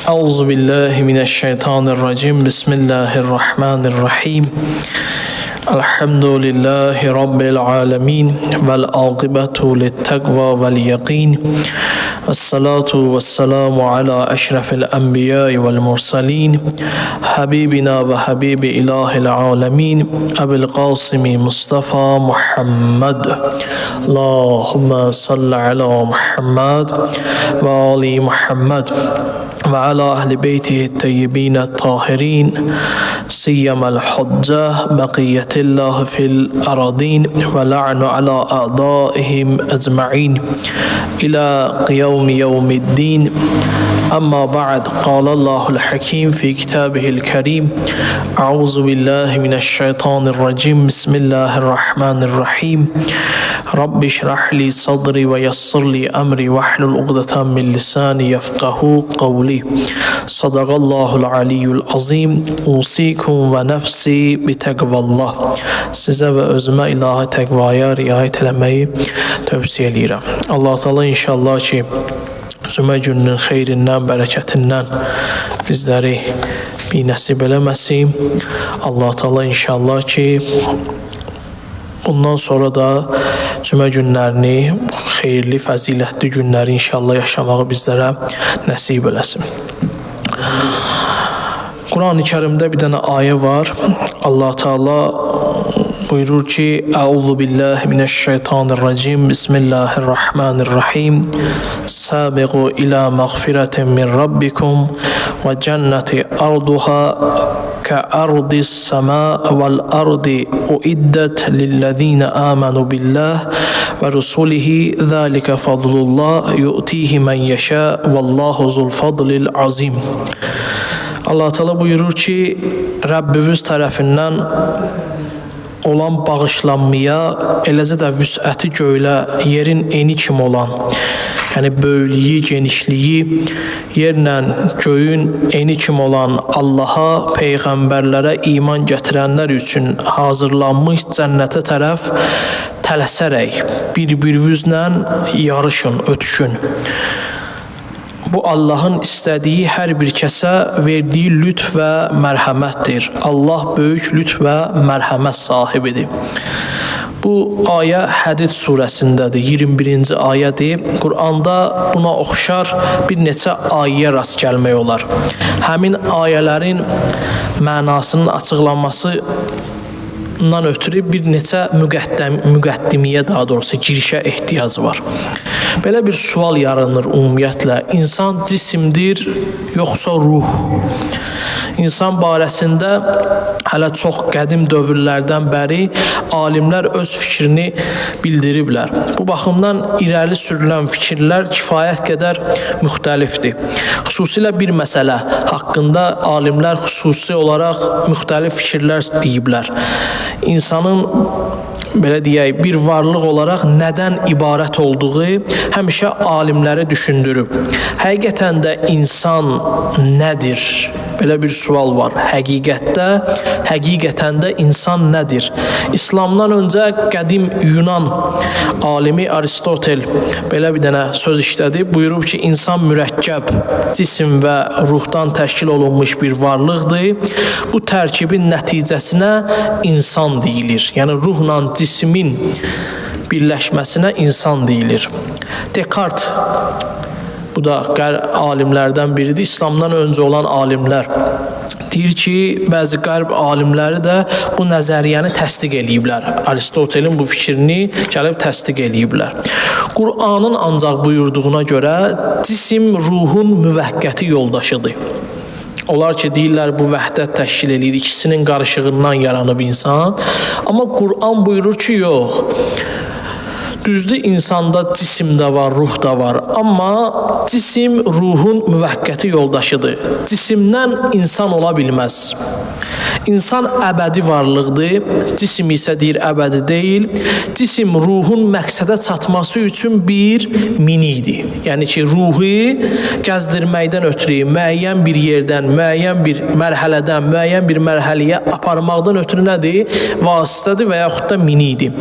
Euzu billahi mineşşeytanirracim. Bismillahirrahmanirrahim. Elhamdülillahi Rabbil alemin. Vel aqibetu littakva vel yaqin. Vessalatu vesselamu ala eşrefil enbiyai vel mursalin. Habibina ve habibi ilahil alemin. Ebil Kasimi Mustafa Muhammed. Allahümme salli ala Muhammed ve ali Muhammed. وعلى أهل بيته الطيبين الطاهرين سيما الحجة بقية الله في الأراضين ولعن على أعدائهم أجمعين إلى قيوم يوم الدين. أما بعد، قال الله الحكيم في كتابه الكريم: أعوذ بالله من الشيطان الرجيم، بسم الله الرحمن الرحيم، رب اشرح لي صدري ويسر لي أمري واحلل عقدة من لساني يفقه قولي. صدق الله العلي العظيم. أوصيكم ونفسي بتقوى الله. Sizə və özümə ilahi təqvaya riayət eləməyi tövsiyə eləyirəm. Allah Teala inşallah ki cümə gününün xeyrindən, bərəkətindən bizləri bir nəsib eləməsin. Allah Teala inşallah ki bundan sonra da cümə günlərini, xeyirli, fəzilətli günləri inşallah yaşamağı bizlərə nəsib eləsin. Quran-ı Kərimdə bir dənə ayə var. Allah Teala buyurur ki: Euzu billahi mineşşeytanirracim. Bismillahirrahmanirrahim. Sabiqu ila mağfiretin min rabbikum ve cenneti arduha كأرض السماء والأرض أعدت للذين آمنوا بالله ورسوله ذلك فضل الله يؤتيه من يشاء والله ذو الفضل العظيم. Allah Teala buyurur ki, Rəbbimiz tərəfindən olan bağışlanmaya, eləcə də vüsəti göylə yerin eni kimi olan, yəni böyüklüyü, genişliyi yerlə göyün eni kimi olan Allaha, peyğəmbərlərə iman gətirənlər üçün hazırlanmış cənnətə tərəf tələsərək bir-birinizlə yarışın, ötüşün. Bu Allahın istədiyi hər bir kəsə verdiyi lütf və mərhəmətdir. Allah böyük lütf və mərhəmət sahibidir. Bu ayə Hədid surəsindədir, 21-ci ayədir. Quranda buna oxşar bir neçə ayəyə rast gəlmək olar. Həmin ayələrin mənasının açıqlanmasından ötürü bir neçə müqəddimiyə, daha doğrusu girişə ehtiyac var. Belə bir sual yaranır ümumiyyətlə. İnsan cisimdir yoxsa ruh? İnsan barəsində hələ çox qədim dövrlərdən bəri alimlər öz fikrini bildiriblər. Bu baxımdan irəli sürülən fikirlər kifayət qədər müxtəlifdir. Xüsusilə bir məsələ haqqında alimlər xüsusi olaraq müxtəlif fikirlər deyiblər. İnsanın, belə deyək, bir varlıq olaraq nədən ibarət olduğu həmişə alimləri düşündürüb. Həqiqətən də insan nədir? Belə bir sual var. Həqiqətdə, həqiqətən də insan nədir? İslamdan öncə qədim Yunan alimi Aristotel belə bir dənə söz işlədib. Buyurub ki, insan mürəkkəb cisim və ruhdan təşkil olunmuş bir varlıqdır. Bu tərkibin nəticəsinə insan deyilir. Yəni ruhla cismin birləşməsinə insan deyilir. Dekart, bu da qərb alimlərdən biridir. İslamdan öncə olan alimlər deyir ki, bəzi qərb alimləri də bu nəzəriyyəni təsdiq eləyiblər. Aristotelin bu fikrini gəlib təsdiq eləyiblər. Qur'anın ancaq buyurduğuna görə cisim ruhun müvəqqəti yoldaşıdır. Onlar ki, deyirlər bu vəhdət təşkil eləyir, ikisinin qarışığından yaranıb insan. Amma Qur'an buyurur ki, yox. Düzdür, insanda cisim də var, ruh da var. Amma cisim ruhun müvəqqəti yoldaşıdır. Cisimdən insan ola bilməz. İnsan əbədi varlıqdır, cisim isə deyir əbədi deyil. Cisim ruhun məqsədə çatması üçün bir minikdir. Yəni ki, ruhu gəzdirməkdən ötürü müəyyən bir yerdən, müəyyən bir mərhələdən, müəyyən bir mərhələyə aparmaqdan ötürü nədir? Vasitədir və yaxud da minikdir.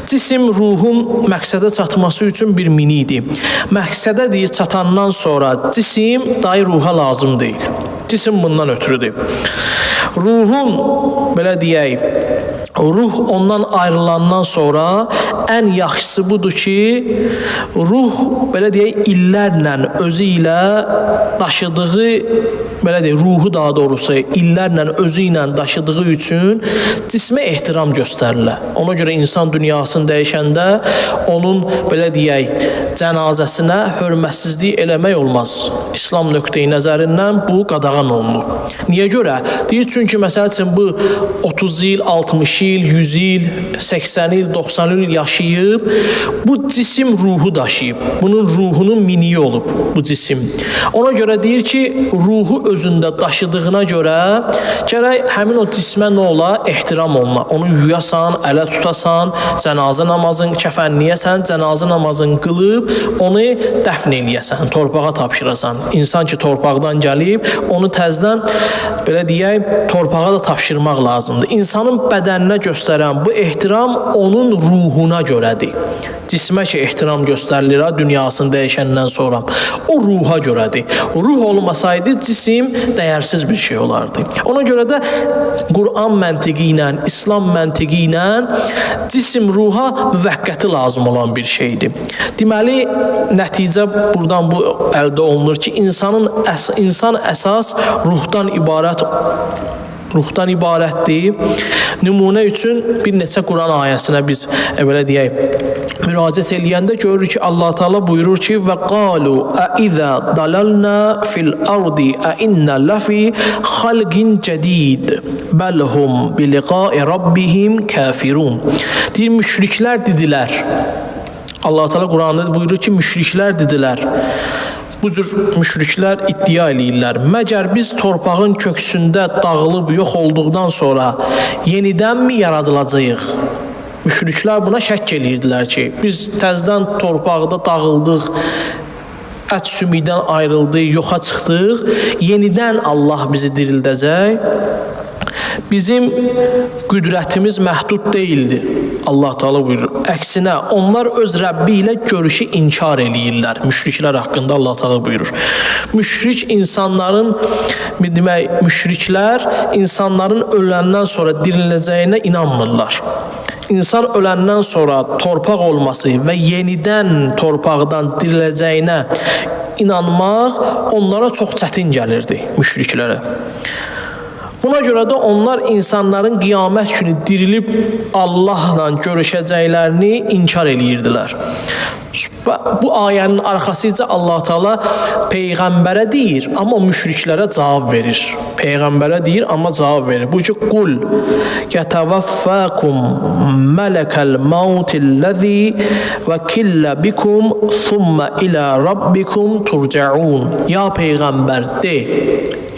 Cisim ruhun məqsədə çatması üçün bir minikdir. Məqsədə deyir çatandan sonra cisim dahi ruha lazım deyil. Cisim bundan ötürüdür. Ruhun, belə deyək, ruh ondan ayrılandan sonra ən yaxşısı budur ki, ruh, belə deyək, illərlə özü ilə daşıdığı, belə deyək, ruhu daha doğrusu illərlə özü ilə daşıdığı üçün cismə ehtiram göstərilir. Ona görə insan dünyasını dəyişəndə onun, belə deyək, cənazəsinə hörmətsizlik eləmək olmaz. İslam nöqteyi nəzərindən bu qadağan olunub. Niyə görə? Deyir, çünki məsəl üçün bu 30 il, 60 il, 100 il, 80 il, 90 il yaşayıb, bu cisim ruhu daşıyıb. Bunun ruhunun miniyi olub bu cisim. Ona görə deyir ki, ruhu özündə daşıdığına görə gərək həmin o cismə nə ola? Ehtiram oluna. Onu yuyasan, ələ tutasan, cənazə namazın kəfənləyəsən, cənazə namazın qılıb onu dəfn eləyəsən, torpağa tapşırasan. İnsan ki torpaqdan gəlib, onu təzdən belə deyək, torpağa da tapşırmaq lazımdır. İnsanın bədəninə göstərən bu ehtiram onun ruhuna görədir. Cismə ki ehtiram göstərilir ha, dünyasını dəyişəndən sonra. O ruha görədir. Ruh olmasaydı cisim dəyərsiz bir şey olardı. Ona görə də Quran məntiqi ilə, İslam məntiqi ilə cisim ruha müvəqqəti lazım olan bir şeydir. Deməli, nəticə buradan bu əldə olunur ki, insan əsas ruhdan ibarətdir. Nümunə üçün bir neçə Quran ayəsinə biz belə deyək, müraciət eləyəndə görürük ki, Allah Teala buyurur ki, və qalu a iza dalalna fil ardi a inna lafi xalqin cədid bəl hum bi liqa'i rabbihim kafirun. Deyir, müşriklər dedilər. Allah Teala Quranda buyurur ki, müşriklər dedilər. Bu cür müşriklər iddia eləyirlər. Məgər biz torpağın köksündə dağılıb yox olduqdan sonra yenidənmi yaradılacağıq? Müşriklər buna şəkk eləyirdilər ki, biz təzdən torpaqda dağıldıq, ət sümükdən ayrıldıq, yoxa çıxdıq, yenidən Allah bizi dirildəcək. Bizim qüdrətimiz məhdud deyildir. Allah Teala buyurur. Əksinə, onlar öz Rəbbi ilə görüşü inkar eləyirlər. Müşriklər haqqında Allah Teala buyurur. Müşrik insanların, demək, müşriklər insanların öləndən sonra diriləcəyinə inanmırlar. İnsan öləndən sonra torpaq olması və yenidən torpaqdan diriləcəyinə inanmaq onlara çox çətin gəlirdi, müşriklərə. Buna görə də onlar insanların qiyamət günü dirilib Allahla görüşəcəklərini inkar eləyirdilər. Bu ayənin arxasıca Allah Teala peyğəmbərə deyir, amma müşriklərə cavab verir. Peyğəmbərə deyir, amma cavab verir. Bu ki, qul yətəvəffəkum mələkəl mavtillezî və killə bikum thumma ilə rabbikum turcaun. Ya peyğəmbər de,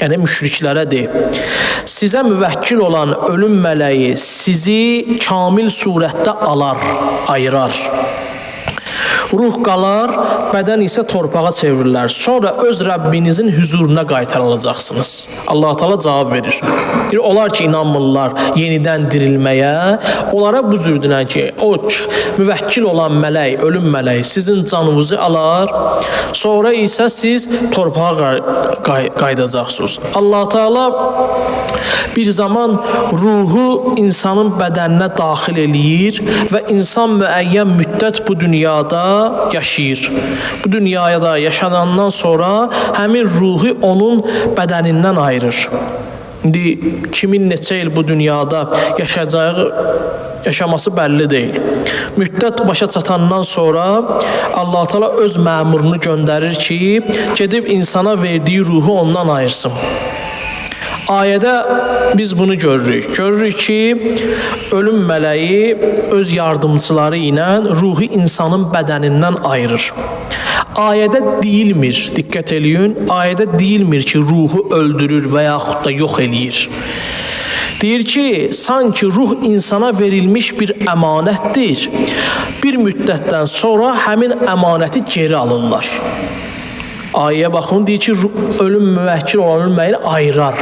yəni müşriklərə de, sizə müvəkkil olan ölüm mələyi sizi kamil surətdə alar, ayırar. Ruh qalar, bədən isə torpağa çevrilər. Sonra öz Rəbbinizin hüzuruna qaytarılacaqsınız. Allah Teala cavab verir. Deyir, onlar ki, inanmırlar yenidən dirilməyə, onlara bu cür dinən ki, o müvəkkil olan mələk, ölüm mələyi sizin canınızı alar, sonra isə siz torpağa qayıdacaqsınız. Allah Teala bir zaman ruhu insanın bədəninə daxil eləyir və insan müəyyən müddət bu dünyada yaşayır. Bu dünyada yaşanandan sonra həmin ruhu onun bədənindən ayırır. İndi kimin neçə il bu dünyada yaşaması bəlli deyil. Müddət başa çatandan sonra Allah Teala öz məmurunu göndərir ki, gedib insana verdiyi ruhu ondan ayırsın. Ayədə biz bunu görürük. Görürük ki, ölüm mələyi öz yardımçıları ilə ruhu insanın bədənindən ayırır. Ayədə deyilmir, diqqət eləyin, ayədə deyilmir ki, ruhu öldürür və yaxud da yox eləyir. Deyir ki, sanki ruh insana verilmiş bir əmanətdir. Bir müddətdən sonra həmin əmanəti geri alırlar. Ayəyə baxın, deyir ki, ölüm müvəkkil olan ölməyini ayırar.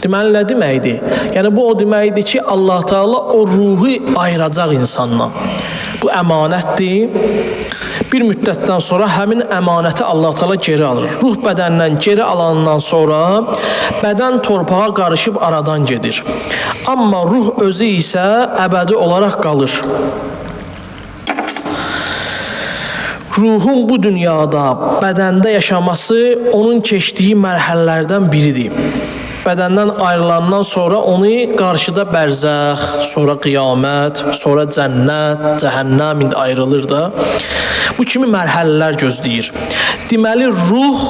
Deməli, nə deməkdir? Yəni, bu o deməkdir ki, Allah Teala o ruhu ayıracaq insandan. Bu əmanətdir. Bir müddətdən sonra həmin əmanəti Allah Teala geri alır. Ruh bədəndən geri alandan sonra bədən torpağa qarışıb aradan gedir. Amma ruh özü isə əbədi olaraq qalır. Ruhun bu dünyada, bədəndə yaşaması onun keçdiyi mərhələlərdən biridir. Bədəndən ayrılandan sonra onu qarşıda bərzəx, sonra qiyamət, sonra cənnət, cəhənnəm indi ayrılır da. Bu kimi mərhələlər gözləyir. Deməli, ruh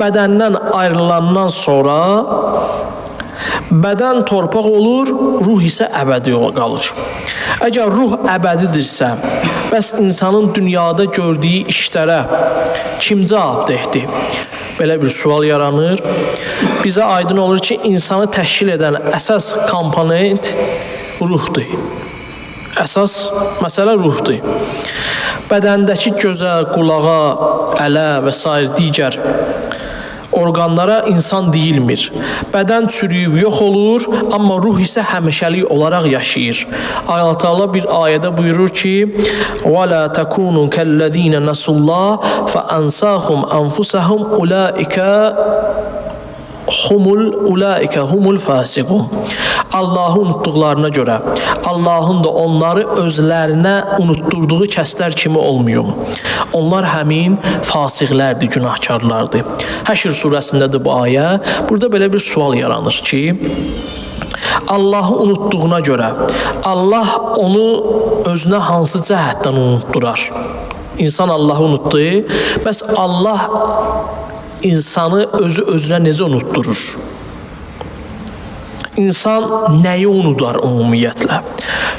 bədəndən ayrılandan sonra bədən torpaq olur, ruh isə əbədi qalır. Əgər ruh əbədidirsə, bəs insanın dünyada gördüyü işlərə kim cavabdehdir? Belə bir sual yaranır. Bizə aydın olur ki, insanı təşkil edən əsas komponent ruhdur. Əsas məsələ ruhdur. Bədəndəki gözə, qulağa, ələ və sair digər orqanlara insan deyilmir. Bədən çürüyüb yox olur, amma ruh isə həmişəlik olaraq yaşayır. Allah Teala bir ayədə buyurur ki: "Və la takunu kəllezina nasullah fa ansahum anfusahum ulaika humul fasiqun." Allahı unutduqlarına görə Allahın da onları özlərinə unutdurduğu kəslər kimi olmayın. Onlar həmin fasiqlərdir, günahkarlardır. Həşr surəsindədir bu ayə. Burada belə bir sual yaranır ki, Allahı unutduğuna görə Allah onu özünə hansı cəhətdən unutdurar? İnsan Allahı unutdu. Bəs Allah insanı özü özünə necə unutdurur? İnsan nəyi unudar ümumiyyətlə?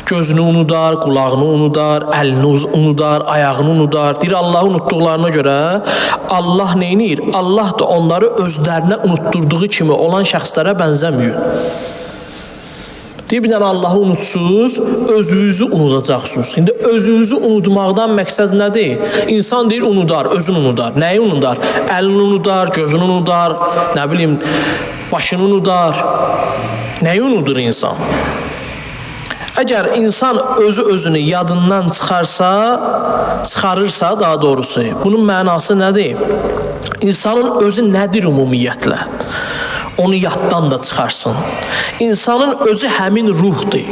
Gözünü unudar, qulağını unudar, əlini unudar, ayağını unudar. Deyir, Allahı unutduqlarına görə Allah nə edir? Allah da onları özlərinə unutdurduğu kimi olan şəxslərə bənzəmir. Deyir, bir dənə Allahı unutsuz, özünüzü unudacaqsınız. İndi özünüzü unutmaqdan məqsəd nədir? İnsan deyir, unudar, özünü unudar. Nəyi unudar? Əlini unudar, gözünü unudar, nə bilim, başını unudar. Nəyi unudur insan? Əgər insan özü özünü yadından çıxarırsa daha doğrusu, bunun mənası nədir? İnsanın özü nədir ümumiyyətlə? Onu yaddan da çıxarsın. İnsanın özü həmin ruhdur.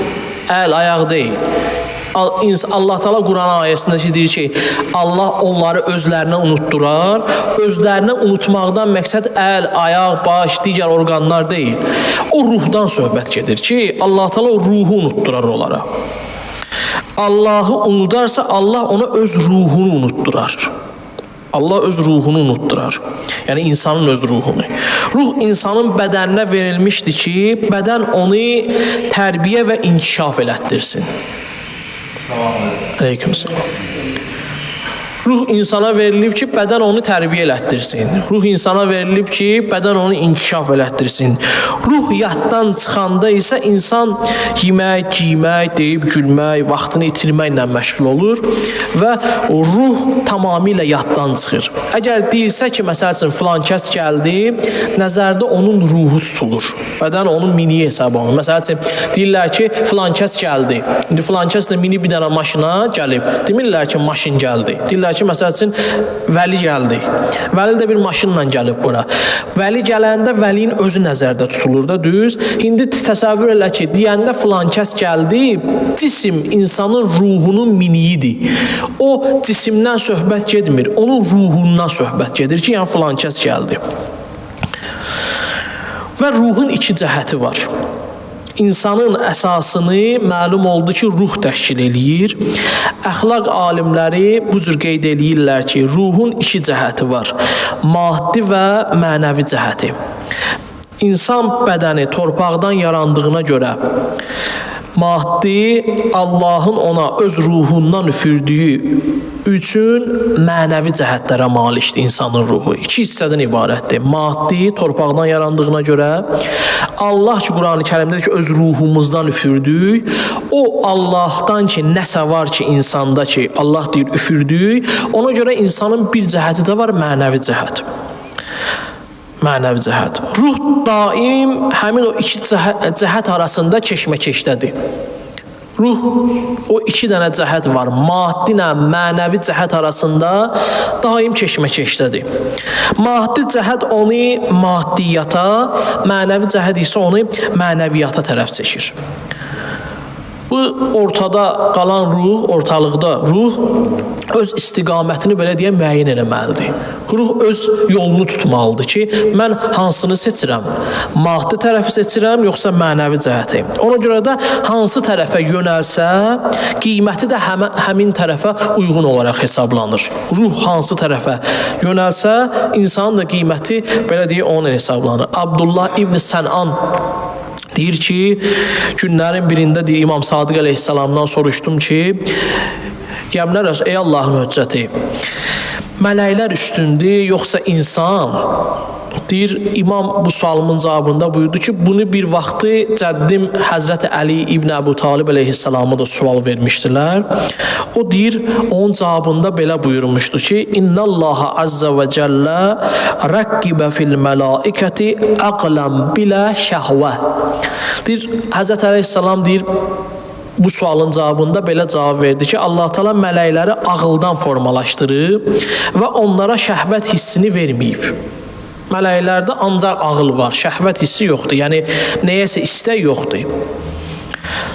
Əl, ayaq deyil. Allah Teala Quran ayəsində deyir ki, Allah onları özlərinə unutdurar. Özlərinə unutmaqdan məqsəd əl, ayaq, baş, digər orqanlar deyil. O ruhdan söhbət gedir ki, Allah Teala o ruhu unutdurar onlara. Allahı unudarsa Allah ona öz ruhunu unutdurar. Allah öz ruhunu unutdurar. Yəni insanın öz ruhunu. Ruh insanın bədəninə verilmişdi ki, bədən onu tərbiyə və inkişaf elətdirsin. Aleykümselam. Ruh insana verilib ki, bədən onu tərbiyə elətdirsin. Ruh insana verilib ki, bədən onu inkişaf elətdirsin. Ruh yaddan çıxanda isə insan yemək, giymək, deyib gülmək, vaxtını itirməklə məşğul olur və ruh tamamilə yaddan çıxır. Əgər deyilsə ki, məsəl üçün filan kəs gəldi, nəzərdə onun ruhu tutulur. Bədən onun miniyi hesab olunur. Məsəl üçün deyirlər ki, filan kəs gəldi. İndi filan kəs də mini bir dənə maşına gəlib. Demirlər ki, maşın gəldi. Deyirlər ki, məsəl üçün Vəli gəldi. Vəli də bir maşınla gəlib bura. Vəli gələndə vəlinin özü nəzərdə tutulur da, düz. İndi təsəvvür elə ki, deyəndə filan kəs gəldi, cisim insanın ruhunun miniyidir. O cisimdən söhbət getmir, onun ruhundan söhbət gedir ki, yəni filan kəs gəldi. Və ruhun iki cəhəti var. İnsanın əsasını məlum oldu ki, ruh təşkil eləyir. Əxlaq alimləri bu cür qeyd eləyirlər ki, ruhun iki cəhəti var. Maddi və mənəvi cəhəti. İnsan bədəni torpaqdan yarandığına görə maddi Allahın ona öz ruhundan üfürdüyü üçün mənəvi cəhətlərə malikdir insanın ruhu. İki hissədən ibarətdir. Maddi, torpaqdan yarandığına görə Allah ki, Qurani Kərimdə ki, öz ruhumuzdan üfürdük. O Allahdan ki, nəsə var ki, insanda ki, Allah deyir üfürdük. Ona görə insanın bir cəhəti də var, mənəvi cəhət. Mənəvi cəhət. Ruh daim həmin o iki cəhət arasında keşməkeşdədir. Ruh, o iki dənə cəhət var. Maddi ilə mənəvi cəhət arasında daim keşməkeşdədir. Maddi cəhət onu maddiyyata, mənəvi cəhət isə onu mənəviyyata tərəf çəkir. Bu ortada qalan ruh, ortalıqda ruh öz istiqamətini belə deyə müəyyən eləməlidir. Ruh öz yolunu tutmalıdır ki, mən hansını seçirəm? Maddi tərəfi seçirəm, yoxsa mənəvi cəhəti? Ona görə də hansı tərəfə yönəlsə, qiyməti də həmin tərəfə uyğun olaraq hesablanır. Ruh hansı tərəfə yönəlsə, insanın da qiyməti belə deyə onunla hesablanır. Abdullah İbn Sən'an deyir ki, günlərin birində deyir, İmam Sadiq əleyhissalamdan soruşdum ki, gəmlər, ey Allahın hüccəti, mələklər üstündür, yoxsa insan? Deyir, İmam bu sualımın cavabında buyurdu ki, bunu bir vaxtı cəddim Həzrəti Əli İbn Əbu Talib əleyhissalama da sual vermişdilər. O deyir, onun cavabında belə buyurmuşdu ki, İnnallaha azza və cəllə rəqqibə fil mələikəti əqlən bilə şəhvə. Deyir, Həzrəti əleyhissalam deyir, bu sualın cavabında belə cavab verdi ki, Allah Teala mələkləri ağıldan formalaşdırıb və onlara şəhvət hissini verməyib. Mələklərdə ancaq ağıl var, şəhvət hissi yoxdur. Yəni nəyəsə istək yoxdur.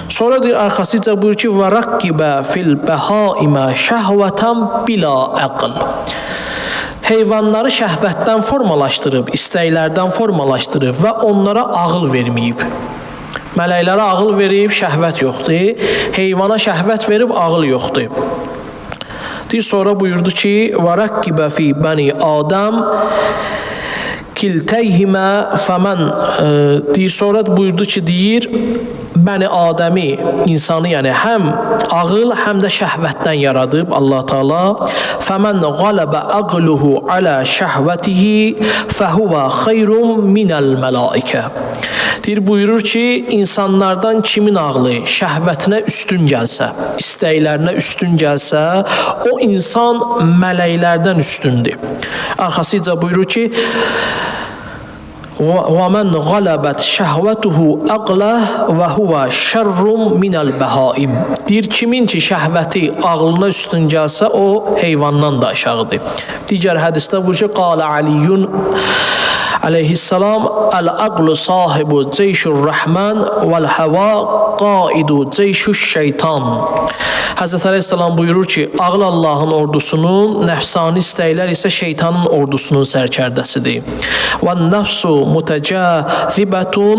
Sonra deyir, arxasıca buyur ki, və raqqibə fil bəhaimə şəhvətən bila əql. Heyvanları şəhvətdən formalaşdırıb, istəklərdən formalaşdırıb və onlara ağıl verməyib. Mələklərə ağıl verib, şəhvət yoxdur. Heyvana şəhvət verib, ağıl yoxdur. Deyir, sonra buyurdu ki, və raqqibə fi bəni Adəm kiltəyhimə fəmən, deyir, sonra buyurdu ki, deyir, Bəni Adəmi, insanı, yəni həm ağıl, həm də şəhvətdən yaradıb Allah Teala. Fəmən qaləbə əqluhu alə şəhvətihi fəhuvə xeyrun minəl mələikə. Deyir, buyurur ki, insanlardan kimin ağlı şəhvətinə üstün gəlsə, istəklərinə üstün gəlsə, o insan mələklərdən üstündür. Arxasıca buyurur ki, وَمَنْ غَلَبَتْ شَهْوَتُهُ أَقْلَهُ وَهُوَ شَرٌّ مِنَ الْبَهَائِمِ. Deyir, kimin ki şəhvəti ağlına üstün gəlsə, o heyvandan da aşağıdır. Digər hədisdə buyurur ki, قَالَ عَلِيٌّ aleyhissalam Əl-əqlu sahibu ceyşur rəhmən vəl-həva qaidu ceyşuş şeytan. Həzrət əleyhissalam buyurur ki, ağıl Allahın ordusunun, nəfsani istəklər isə şeytanın ordusunun sərkərdəsidir. Və nəfsu mütəcəzibətun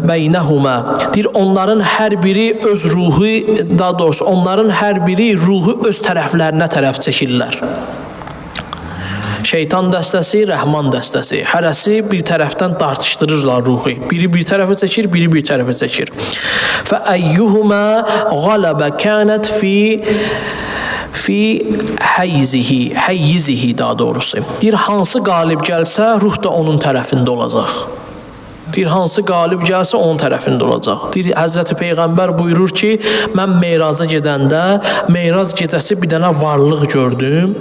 beynəhumə. Deyir, onların hər biri öz ruhu, daha doğrusu onların hər biri ruhu öz tərəflərinə tərəf çəkirlər. Şeytan dəstəsi, Rəhman dəstəsi. Hərəsi bir tərəfdən tartışdırırlar ruhu. Biri bir tərəfə çəkir, biri bir tərəfə çəkir. Fə əyyuhumə qalabə kənət fi həyzihi, həyyizihi daha doğrusu. Deyir, hansı qalib gəlsə, ruh da onun tərəfində olacaq. Deyir, hansı qalib gəlsə, onun tərəfində olacaq. Deyir, Həzrəti Peyğəmbər buyurur ki, mən Meyraza gedəndə, Meyraz gecəsi bir dənə varlıq gördüm.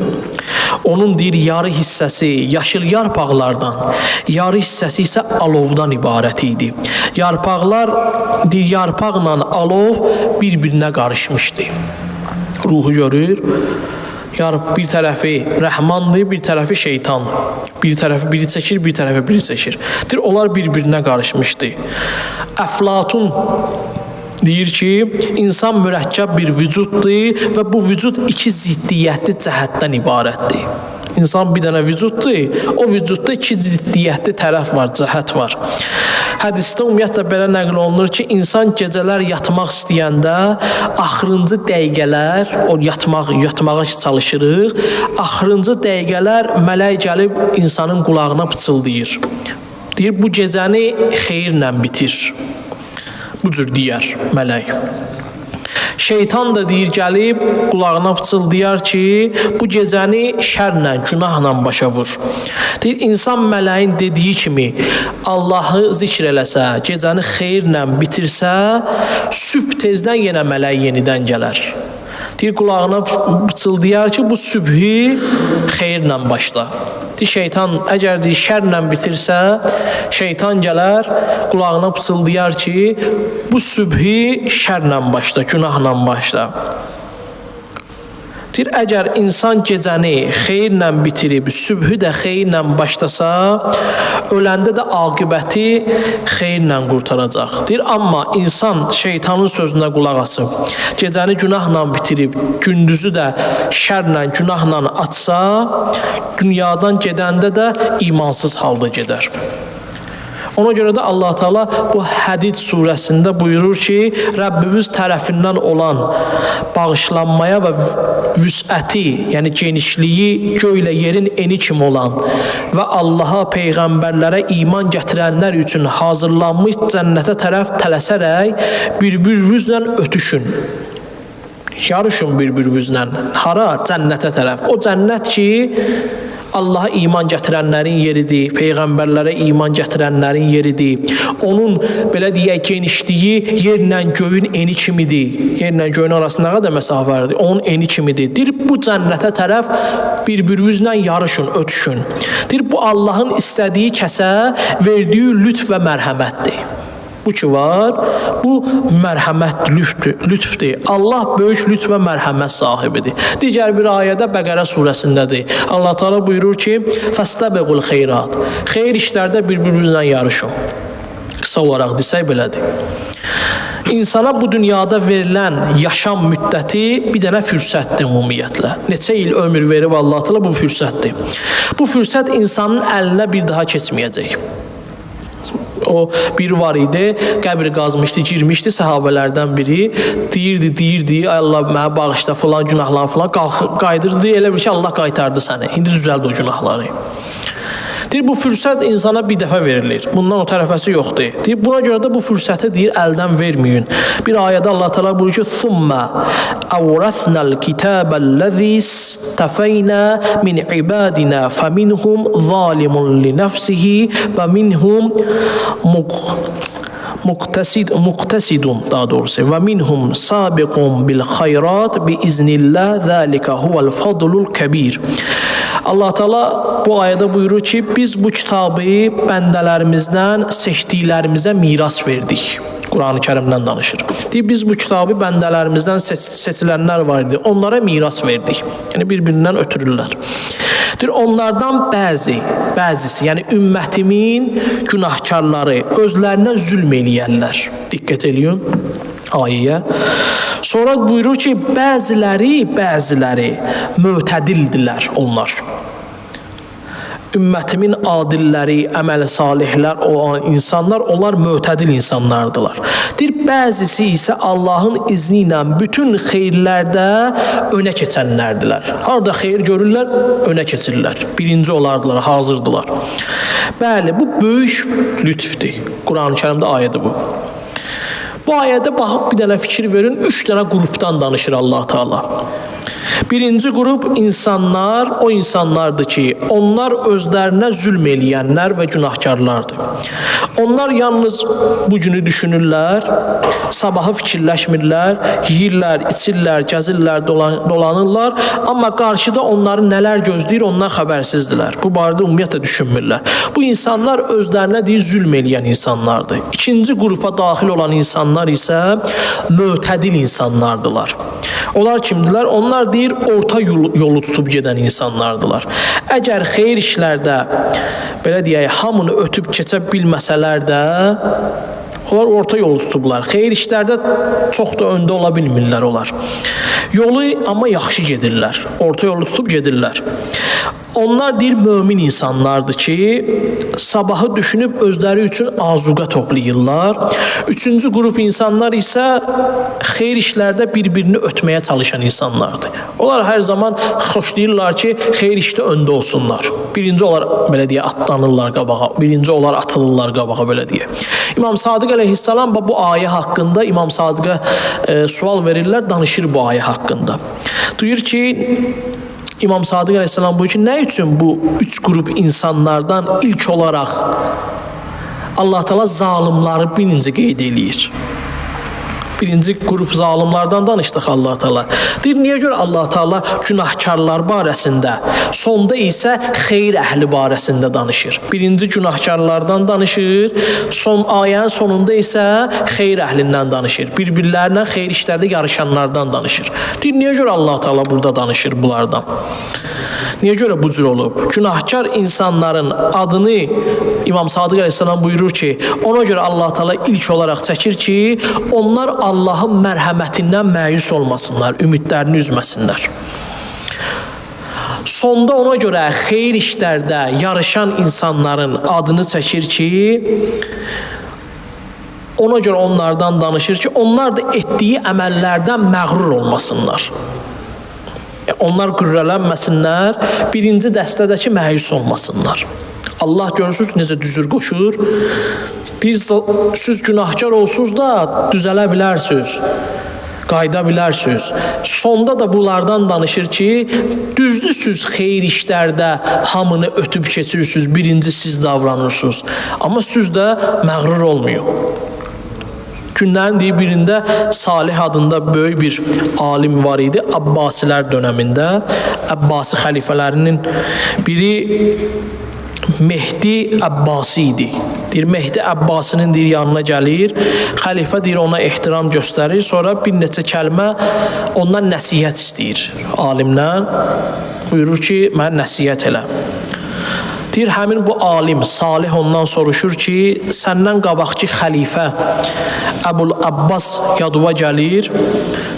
Onun deyir, yarı hissəsi yaşıl yarpaqlardan, yarı hissəsi isə alovdan ibarət idi. Yarpaqlar, deyir, yarpaqla alov bir-birinə qarışmışdı. Ruhu görür. Bir tərəfi Rəhmandır, bir tərəfi şeytan. Bir tərəfi biri çəkir, bir tərəfi biri çəkir. Deyir, onlar bir-birinə qarışmışdı. Əflatun deyir ki, insan mürəkkəb bir vücuddur və bu vücud iki ziddiyyətli cəhətdən ibarətdir. İnsan bir dənə vücuddur, o vücudda iki ziddiyyətli tərəf var, cəhət var. Hədisdə ümumiyyətlə belə nəql olunur ki, insan gecələr yatmaq istəyəndə axırıncı dəqiqələr, o yatmağa çalışırıq, axırıncı dəqiqələr mələk gəlib insanın qulağına pıçıldayır. Deyir, bu gecəni xeyirlə bitir. Bu cür deyər mələk. Şeytan da deyir, gəlib qulağına pıçıldayar ki, bu gecəni şərlə, günahla başa vur. Deyir, insan mələyin dediyi kimi Allahı zikr eləsə, gecəni xeyirlə bitirsə, sübh tezdən yenə mələk yenidən gələr. Deyir, qulağına pıçıldayar ki, bu sübhü xeyirlə başla. Deyir, şeytan əgər deyir, şərlə bitirsə, şeytan gələr, qulağına pıçıldayar ki, bu sübhi şərlə başla, günahla başla. Deyir, əgər insan gecəni xeyirlə bitirib, sübhü də xeyirlə başlasa, öləndə də aqibəti xeyirlə qurtaracaq. Deyir, amma insan şeytanın sözünə qulaq asıb, gecəni günahla bitirib, gündüzü də şərlə, günahla açsa, dünyadan gedəndə də imansız halda gedər. Ona görə də Allah Teala bu Hədid surəsində buyurur ki, Rəbbimiz tərəfindən olan bağışlanmaya və vüsəti, yəni genişliyi göylə yerin eni kimi olan və Allaha, peyğəmbərlərə iman gətirənlər üçün hazırlanmış cənnətə tərəf tələsərək bir-birinizlə ötüşün. Yarışın bir-birinizlə. Hara? Cənnətə tərəf. O cənnət ki, Allaha iman gətirənlərin yeridir, peyğəmbərlərə iman gətirənlərin yeridir. Onun belə deyək genişliyi yerlə göyün eni kimidir. Yerlə göyün arasında nə qədər məsafə vardır? Onun eni kimidir. Deyir, bu cənnətə tərəf bir-birinizlə yarışın, ötüşün. Deyir, bu Allahın istədiyi kəsə verdiyi lütf və mərhəmətdir. Bu ki var, bu mərhəmət, lütfdür. Allah böyük lütf və mərhəmət sahibidir. Digər bir ayədə Bəqərə surəsindədir. Allah Teala buyurur ki, "Fəstəbiqul xeyrat." Xeyir işlərdə bir-birinizlə yarışın. Qısa olaraq desək belədir. İnsana bu dünyada verilən yaşam müddəti bir dənə fürsətdir ümumiyyətlə. Neçə il ömür verib Allah Teala bu fürsətdir. Bu fürsət insanın əlinə bir daha keçməyəcək. O bir var idi, qəbir qazmışdı, girmişdi səhabələrdən biri, deyirdi, ay Allah mənə bağışla filan günahlar filan, qayıdırdı, elə bil ki, Allah qaytardı səni. İndi düzəldi o günahları. Deyir, bu fürsət insana bir dəfə verilir. Bundan o tərəfəsi yoxdur. Deyir, buna görə də bu fürsəti deyir, əldən verməyin. Bir ayədə Allah Teala buyurur ki, "Thumma awrasnal kitaballazi istafayna min ibadina faminhum zalimun li nefsihi və minhum muqtasidun daha doğrusu və minhum sabiqun bil xeyrat bi iznillah zalika huvel fadlul kəbir." Allah Teala bu ayədə buyurur ki, biz bu kitabı bəndələrimizdən seçdiklərimizə miras verdik. Quran-ı Kərimdən danışır. Deyir, biz bu kitabı bəndələrimizdən seçilənlər var idi, onlara miras verdik. Yəni bir-birindən ötürürlər. Deyir, onlardan bəzisi, yəni ümmətimin günahkarları özlərinə zülm eləyərlər. Diqqət eləyin ayəyə. Sonra buyurur ki, bəziləri mötədildilər onlar. Ümmətimin adilləri, əməl salihlər olan insanlar, onlar mötədil insanlardılar. Deyir, bəzisi isə Allahın izni ilə bütün xeyirlərdə önə keçənlərdilər. Harada xeyir görürlər, önə keçirlər. Birinci olardılar, hazırdılar. Bəli, bu böyük lütfdür. Quran-ı Kərimdə ayədir bu. Bu ayədə baxıb bir dənə fikir verin, 3 dənə qrupdan danışır Allah Teala. Birinci qrup insanlar, o insanlardır ki, onlar özlərinə zülm eləyənlər və günahkarlardır. Onlar yalnız bu günü düşünürlər, sabahı fikirləşmirlər, yeyirlər, içirlər, gəzirlər, dolanırlar, amma qarşıda onları nələr gözləyir, ondan xəbərsizdirlər. Bu barədə ümumiyyətlə düşünmürlər. Bu insanlar özlərinə deyir, zülm eləyən insanlardır. İkinci qrupa daxil olan insanlar isə mötədil insanlardılar. Onlar kimdilər? Onlar deyir, orta yolu tutub gedən insanlardılar. Əgər xeyir işlərdə, belə deyək, hamını ötüb keçə bilməsələr də, onlar orta yolu tutublar. Xeyir işlərdə çox da öndə ola bilmirlər onlar. Yolu amma yaxşı gedirlər. Orta yolu tutub gedirlər. Onlar deyir mömin insanlardır ki, sabahı düşünüb özləri üçün azuqə toplayırlar. Üçüncü qrup insanlar isə xeyir işlərdə bir-birini ötməyə çalışan insanlardır. Onlar hər zaman xoşlayırlar ki, xeyir işdə öndə olsunlar. Birinci onlar belə deyə atlanırlar qabağa, birinci onlar atılırlar qabağa belə deyə. İmam Sadiq əleyhissalam bu ayə haqqında İmam Sadiqə sual verirlər, danışır bu ayə haqqında. Deyir ki, İmam Sadiq əleyhissalam buyurur ki, nə üçün bu üç qrup insanlardan ilk olaraq Allah Teala zalimları birinci qeyd eləyir? Birinci qrup zalimlardan danışdıq Allah Teala. Deyir, niyə görə Allah Teala günahkarlar barəsində, sonda isə xeyir əhli barəsində danışır? Birinci günahkarlardan danışır, son ayənin sonunda isə xeyir əhlindən danışır. Bir-birlərinə xeyir işlərdə yarışanlardan danışır. Deyir, niyə görə Allah Teala burada danışır bunlardan? Niyə görə bu cür olub? Günahkar insanların adını İmam Sadiq əleyhissalam buyurur ki, ona görə Allah Teala ilk olaraq çəkir ki, onlar Allahın mərhəmətindən məyus olmasınlar, ümidlərini üzməsinlər. Sonda ona görə xeyir işlərdə yarışan insanların adını çəkir ki, ona görə onlardan danışır ki, onlar da etdiyi əməllərdən məğrur olmasınlar. Onlar qürrələnməsinlər, birinci dəstədəki məyus olmasınlar. Allah görürsünüz necə düzür qoşur. Deyir, siz günahkar olsunuz da düzələ bilərsiniz, qayıda bilərsiniz. Sonda da bunlardan danışır ki, düzdürsünüz xeyir işlərdə hamını ötüb keçirirsiniz, birinci siz davranırsınız. Amma siz də məğrur olmayın. Günlərin deyir, birində Salih adında böyük bir alim var idi Abbasilər dönəmində. Abbasi xəlifələrinin biri Mehdi Abbasi idi. Deyir, Mehdi Abbasinin deyir, yanına gəlir. Xəlifə deyir, ona ehtiram göstərir. Sonra bir neçə kəlmə ondan nəsihət istəyir alimdən. Buyurur ki, mənə nəsihət elə. Deyir, həmin bu alim Salih ondan soruşur ki, səndən qabaqki xəlifə Əbul Abbas yadıva gəlir.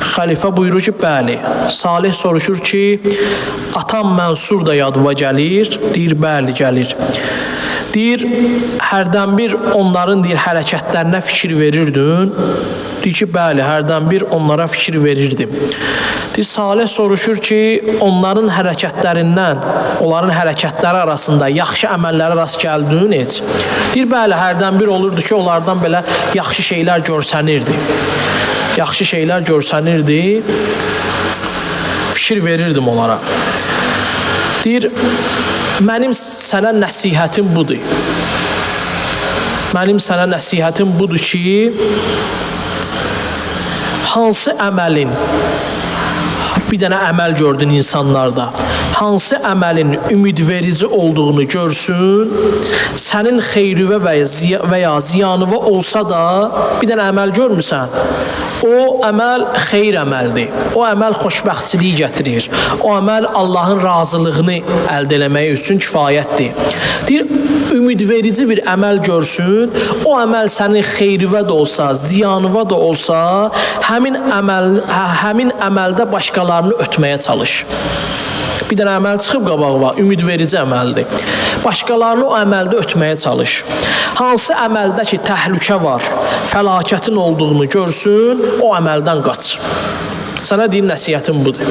Xəlifə buyurur ki, bəli. Salih soruşur ki, atam Mənsur da yadıva gəlir. Deyir, bəli, gəlir. Deyir, hərdən bir onların deyir, hərəkətlərinə fikir verirdin. Deyir ki, bəli, hərdən bir onlara fikir verirdim. Deyir, Salih soruşur ki, onların hərəkətlərindən, onların hərəkətləri arasında yaxşı əməllərə rast gəldin heç? Deyir, bəli, hərdən bir olurdu ki, onlardan belə yaxşı şeylər görsənirdi. Yaxşı şeylər görsənirdi. Fikir verirdim onlara. Deyir, mənim sənə nəsihətim budur. Mənim sənə nəsihətim budur ki, hansı əməlin, bir dənə əməl gördün insanlarda, hansı əməlin ümidverici olduğunu görsün, sənin xeyrüvə və ya ziyanıva olsa da bir dənə əməl görmüsən, o əməl xeyir əməldir. O əməl xoşbəxtçiliyi gətirir. O əməl Allahın razılığını əldə eləmək üçün kifayətdir. Deyir, ümidverici bir əməl görsün, o əməl sənin xeyrivə də olsa, ziyanıva da olsa, həmin əməldə başqalarını ötməyə çalış. Bir dənə əməl çıxıb qabağa, ümidverici əməldir. Başqalarını o əməldə ötməyə çalış. Hansı əməldə ki, təhlükə var, fəlakətin olduğunu görsün, o əməldən qaç. Sənə deyim, nəsihətim budur.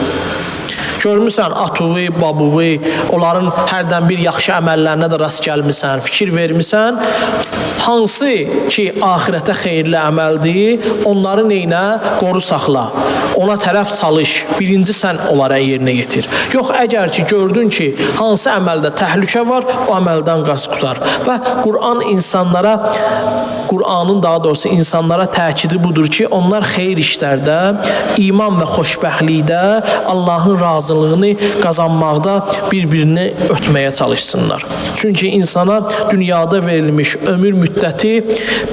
Görmüsən Atuvi, Babuvi, onların hərdən bir yaxşı əməllərinə də rast gəlmisən, fikir vermisən. Hansı ki, axirətə xeyirli əməldir, onları neynə? Qoru saxla. Ona tərəf çalış. Birinci sən onlara yerinə yetir. Yox, əgər ki, gördün ki, hansı əməldə təhlükə var, o əməldən qaz qutar. Və Quran insanlara, Qur'anın daha doğrusu insanlara təkidi budur ki, onlar xeyir işlərdə, iman və xoşbəxtlikdə Allahın razılığını qazanmaqda bir-birini ötməyə çalışsınlar. Çünki insana dünyada verilmiş ömür müddəti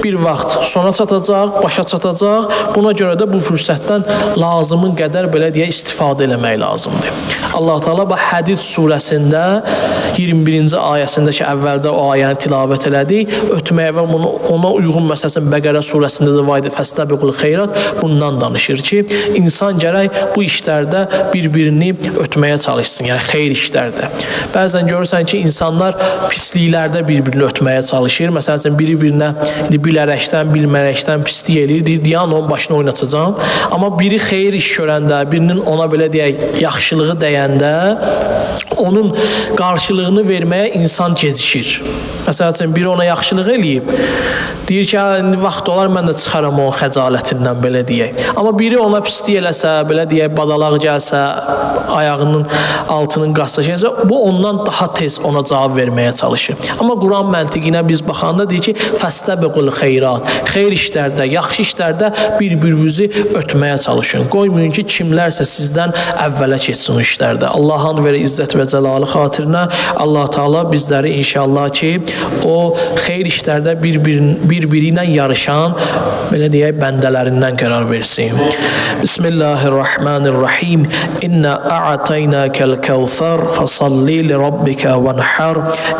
bir vaxt sona çatacaq, başa çatacaq. Buna görə də bu fürsətdən lazımın qədər belə deyə istifadə eləmək lazımdır. Allah Teala bu Hədid surəsində 21-ci ayəsində ki, əvvəldə o ayəni tilavət elədik, ötməyə və bunu, ona uyğun məsələn Bəqərə surəsində də var idi, fəstəbiqul xeyrat bundan danışır ki, insan gərək bu işlərdə bir-birini ötməyə çalışsın, yəni xeyir işlərdə. Bəzən görürsən ki, insanlar pisliklərdə bir-birini ötməyə çalışır. Məsəl üçün, biri birinə indi bilərəkdən, bilmərəkdən pislik eləyir, deyir, deyən onun başını oynatacağam. Amma biri xeyir iş görəndə, birinin ona belə deyək, yaxşılığı dəyəndə, onun qarşılığını verməyə insan gecikir. Məsəl üçün, biri ona yaxşılıq eləyib, deyir ki, indi vaxt olar, mən də çıxaram onun xəcalətindən, belə deyək. Amma biri ona pislik eləsə, belə deyək, badalaq gəlsə, ayağının altının qatsa, şeysə, bu ondan daha tez ona cavab verməyə çalışır. Amma Quran məntiqinə biz baxanda deyir ki, fəstəbiqul xeyrat, xeyir işlərdə, yaxşı işlərdə bir-birinizi ötməyə çalışın. Qoymayın ki, kimlərsə sizdən əvvələ keçsin o işlərdə. Allahın verə izzət və cəlalı xatirinə Allah Teala bizləri inşallah ki, o xeyir işlərdə bir-biri ilə yarışan, belə deyək, bəndələrindən qərar versin. Bismillahirrahmanirrahim. İnna a'taynakal kevser fasalli li rabbika venhar.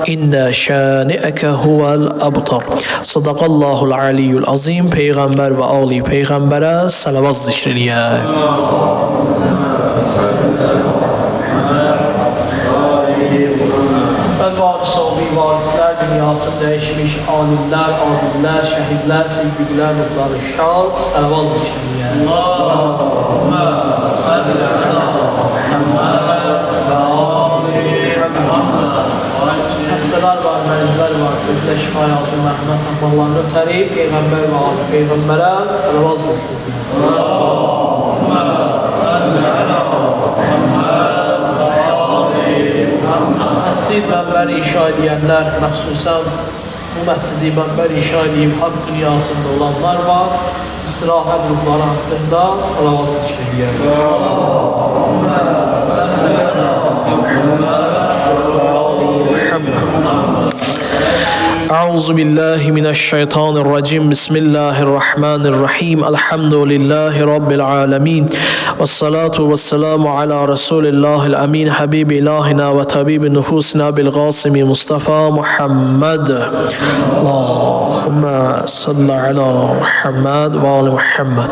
İnna şani'eke huvel abtar. Sadaqallahul aliyyul azim. Peyğəmbər və ali peyğəmbərə salavat zikr eləyək. Varislər, dünyasını dəyişmiş alimlər, abidlər, şəhidlər, siddiqlər, ruhları şad, salavat zikr eləyək. Allahümme salli ala Muhammed və ali Muhammed. Xəstələr var, mərizlər var, özünə şifa yazın, mərhəmət tapmalarını ötəri, Peyğəmbər və ali Peyğəmbərə salavat zikr eləyək. Allahümme salli ala Muhammed və ali Muhammed. Məscid mənbər inşa edənlər, məxsusən bu məscidi mənbər inşa edib haqq dünyasında olanlar var, istirahət ruhları haqqında salavat zikr eləyərlər. Allahümme salli ala Muhammed və ali Muhammed. Euzu billahi mineşşeytanirracim. Bismillahirrahmanirrahim. Elhamdülillahi rabbil alamin. Vessalatu vesselamu ala rasulillahil amin habibi ilahina ve tabibi nufusina bil qasimi Mustafa Muhammed. Allahümme salli ala Muhammed ve ali Muhammed.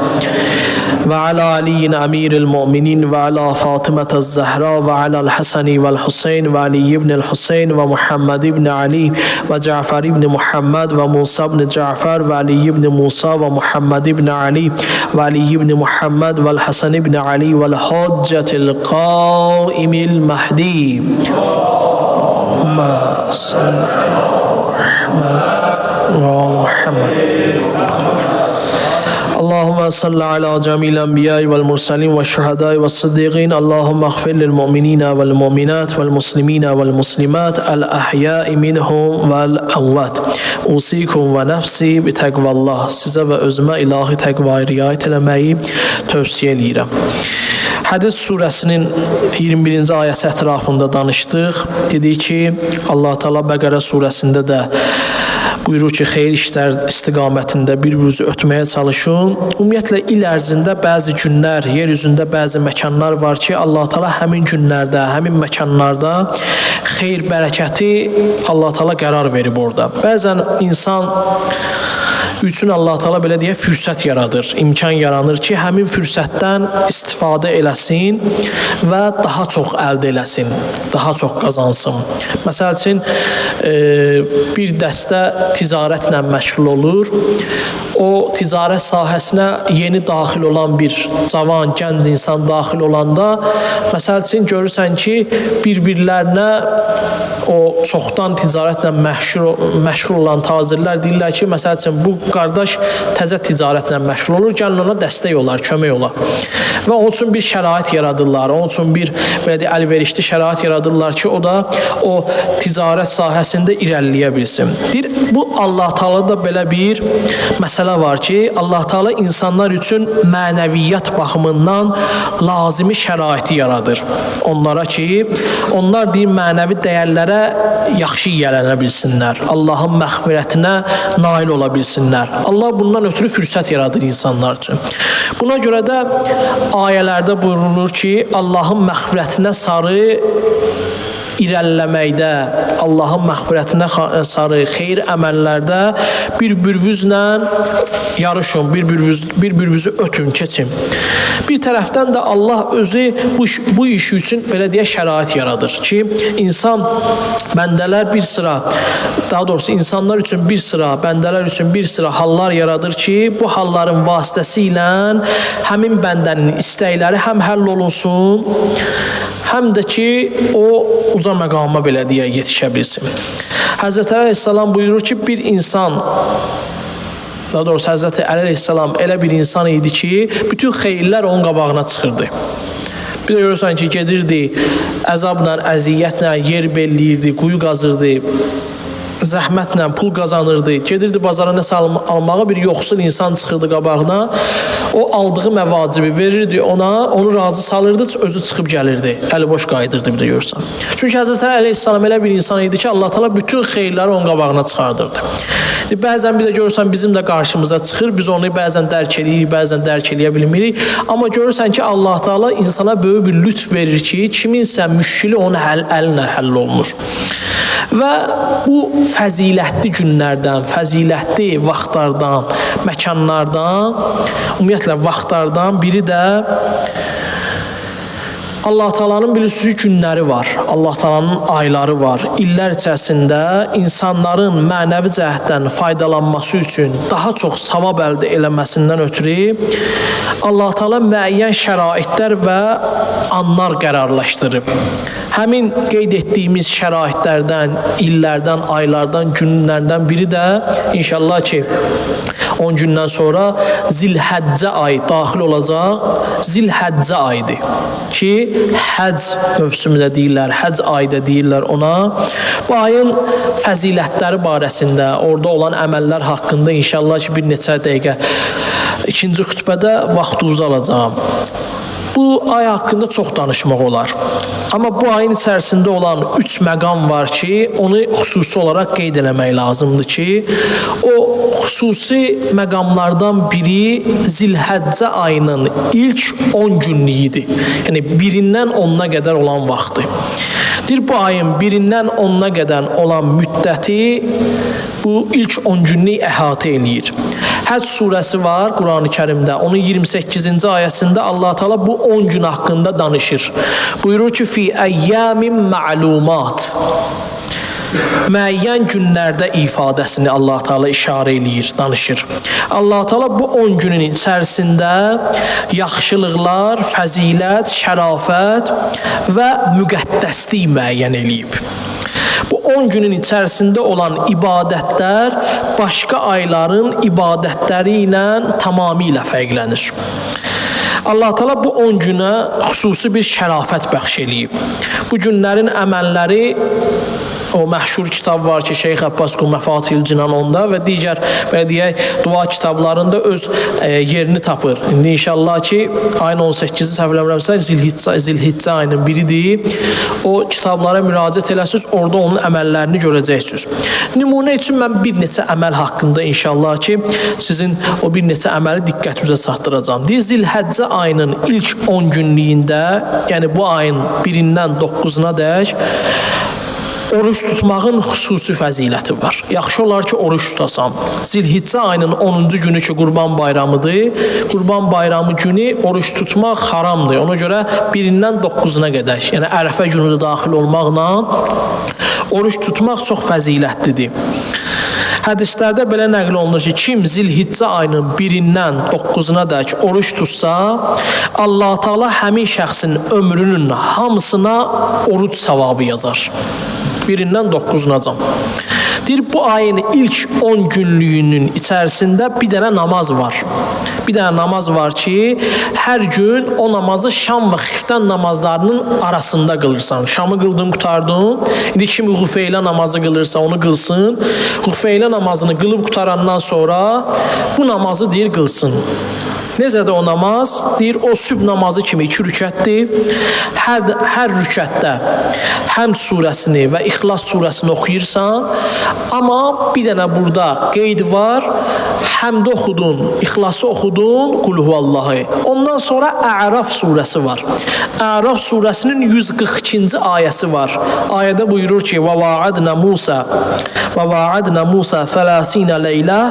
Və ala Aliyin əmiril müminin və ala Fatimətə Zəhra və alal Həsəni vəl Hüseyn və Ali ibn Hüseyn və Muhammed ibn Ali və Cəfər ibn Muhammed və Musa ibn Cəfər və Ali ibn Musa və Muhammed ibn Ali və Ali ibn Muhammed vəl Həsən ibn Ali vəl Hüccətil Qaimil Məhdi. Allahümme salli ala Muhammed və ali Muhammed. Allahümme salli ala cemil enbiya vel mursalin ve şühedai ve sıddıqin. Allahümme اغfir lil mu'minina vel mu'minat vel muslimina vel muslimat el ahyai minhum vel amvat. Usikum ve nefsi bi təqvallah. Sizə və özümə ilahi təqvaya riayət eləməyi tövsiyə eləyirəm. Hədid surəsinin 21-ci ayəsi ətrafında danışdıq. Dedik ki, Allah Teala Bəqərə surəsində də buyurur ki, xeyir işlər istiqamətində bir-birinizi ötməyə çalışın. Ümumiyyətlə, il ərzində bəzi günlər, yer üzündə bəzi məkanlar var ki, Allah Teala həmin günlərdə, həmin məkanlarda xeyir bərəkəti Allah Teala qərar verib orada. Bəzən insan üçün Allah Teala belə deyə fürsət yaradır, imkan yaranır ki, həmin fürsətdən istifadə eləsin və daha çox əldə eləsin, daha çox qazansın. Məsəl üçün, bir dəstə ticarətlə məşğul olur. O ticarət sahəsinə yeni daxil olan bir cavan, gənc insan daxil olanda, məsəl üçün, görürsən ki, bir-birlərinə o çoxdan ticarətlə məşğul olan tacirlər deyirlər ki, məsəl üçün, bu qardaş təzə ticarətlə məşğul olur, gəlin ona dəstək olar, kömək olar. Və onun üçün bir şərait yaradırlar, onun üçün bir belə deyək, əlverişli şərait yaradırlar ki, o da o ticarət sahəsində irəliləyə bilsin. Deyir, bu Allah Teala'da belə bir məsələ var ki, Allah Teala insanlar üçün mənəviyyat baxımından lazımi şəraiti yaradır. Onlara ki, onlar deyir, mənəvi dəyərlərə yaxşı yiyələnə bilsinlər, Allahın məğfirətinə nail ola bilsinlər. Allah bundan ötürü fürsət yaradır insanlar üçün. Buna görə də ayələrdə buyurulur ki, Allahın məğfirətinə sarı irəliləməkdə, Allahın məğfirətinə sarı xeyir əməllərdə bir-birinizlə yarışın, bir-birinizi ötün, keçin. Bir tərəfdən də Allah özü bu iş üçün belə deyə şərait yaradır ki, insan bəndələr bir sıra, daha doğrusu insanlar üçün bir sıra, bəndələr üçün bir sıra hallar yaradır ki, bu halların vasitəsilə həmin bəndənin istəkləri həm həll olunsun, həm də ki, o uca məqama belə deyə yetişə bilsin. Həzrət Əli əleyhissalam buyurur ki, bir insan, daha doğrusu Həzrəti Əli əleyhissalam elə bir insan idi ki, bütün xeyirlər onun qabağına çıxırdı. Bir də görürsən ki, gedirdi, əzabla, əziyyətlə yer belləyirdi, quyu qazırdı, zəhmətlə pul qazanırdı. Gedirdi bazara nəsə almağa, bir yoxsul insan çıxırdı qabağına. O aldığı məvacibi verirdi ona, onu razı salırdı, özü çıxıb gəlirdi. Əli boş qayıdırdı bir də görürsən. Çünki Həzrət Əli əleyhissalam elə bir insan idi ki, Allah Teala bütün xeyirləri onun qabağına çıxardırdı. Bəzən bir də görürsən bizim də qarşımıza çıxır, biz onu bəzən dərk eləyirik, bəzən dərk eləyə bilmirik. Amma görürsən ki, Allah Teala insana böyük bir lütf verir ki, kiminsə müşkili onun əlinlə həll olunur. Və bu fəzilətli günlərdən, fəzilətli vaxtlardan, məkanlardan, ümumiyyətlə vaxtlardan biri də Allah Taala'nın bilirsiniz günləri var, Allah Taala'nın ayları var. İllər içərisində insanların mənəvi cəhətdən faydalanması üçün daha çox savab əldə eləməsindən ötürü Allah Taala müəyyən şəraitlər və anlar qərarlaşdırıb. Həmin qeyd etdiyimiz şəraitlərdən, illərdən, aylardan, günlərdən biri də inşallah ki 10 gündən sonra Zilhəccə ayı daxil olacaq. Zilhəccə ayıdır ki, həcc mövsümü də deyirlər, həcc ayı da deyirlər ona. Bu ayın fəzilətləri barəsində, orada olan əməllər haqqında inşallah ki, bir neçə dəqiqə ikinci xütbədə vaxtınızı alacağam. Bu ay haqqında çox danışmaq olar. Amma bu ayın içərisində olan 3 məqam var ki, onu xüsusi olaraq qeyd eləmək lazımdır ki, o xüsusi məqamlardan biri Zilhəccə ayının ilk 10 günlüyüdür. Yəni birindən 10-na qədər olan vaxtı. Deyir, bu ayın birindən 10-na qədər olan müddəti bu ilk 10 günlük əhatə eləyir. Həcc surəsi var Qurani Kərimdə. Onun 28-ci ayəsində Allah Teala bu 10 gün haqqında danışır. Buyurur ki, fi əyyamin ma'lumat. Müəyyən günlərdə ifadəsini Allah Teala işarə eləyir, danışır. Allah Teala bu 10 günün içərisində yaxşılıqlar, fəzilət, şərafət və müqəddəslik müəyyən eləyib. Bu 10 günün içərisində olan ibadətlər başqa ayların ibadətləri ilə tamamilə fərqlənir. Allah Teala bu 10 günə xüsusi bir şərafət bəxş eləyib. Bu günlərin əməlləri, o məşhur kitab var ki, Şeyx Abbas Qum Məfatihül Cinan onda və digər belə deyək dua kitablarında öz yerini tapır. İndi inşallah ki, ayın 18-i səhv eləmirəmsə Zilhiccə ayının biridir. O kitablara müraciət eləsiniz, orada onun əməllərini görəcəksiniz. Nümunə üçün mən bir neçə əməl haqqında inşallah ki, sizin o bir neçə əməli diqqətinizə çatdıracağam. Deyir, Zilhəccə ayının ilk 10 günlüyündə, yəni bu ayın 1-dən 9-una dək oruç tutmağın xüsusi fəziləti var. Yaxşı olar ki, oruç tutasan. Zilhiccə ayının 10-cu günü ki, Qurban bayramıdır. Qurban bayramı günü oruç tutmaq haramdır. Ona görə 1-dən 9-una qədər, yəni Ərəfə günü də daxil olmaqla oruç tutmaq çox fəzilətlidir. Hədislərdə belə nəql olunur ki, kim Zilhiccə ayının 1-dən 9-una dək oruç tutsa, Allah Teala həmin şəxsin ömrünün hamısına oruc savabı yazar. 1-dən 9-unacan. Deyir, bu ayın ilk 10 günlüyünün içərisində bir dənə namaz var. Bir dənə namaz var ki, hər gün o namazı şam və xiftən namazlarının arasında qılırsan. Şamı qıldın, qurtardın. İndi kim Ğufeylə namazı qılırsa onu qılsın. Ğufeylə namazını qılıb qurtarandan sonra bu namazı deyir qılsın. Necədir o namaz? Deyir, o sübh namazı kimi 2 rükətdir. Hər rükətdə Həmd surəsini və İxlas surəsini oxuyursan, amma bir dənə burada qeyd var. Həmd oxudun, İxlası oxudun, Qul huvallahi. Ondan sonra Əraf surəsi var. Əraf surəsinin 142-ci ayəsi var. Ayədə buyurur ki: "Və vaadna Musa və vaadna Musa 30 leylə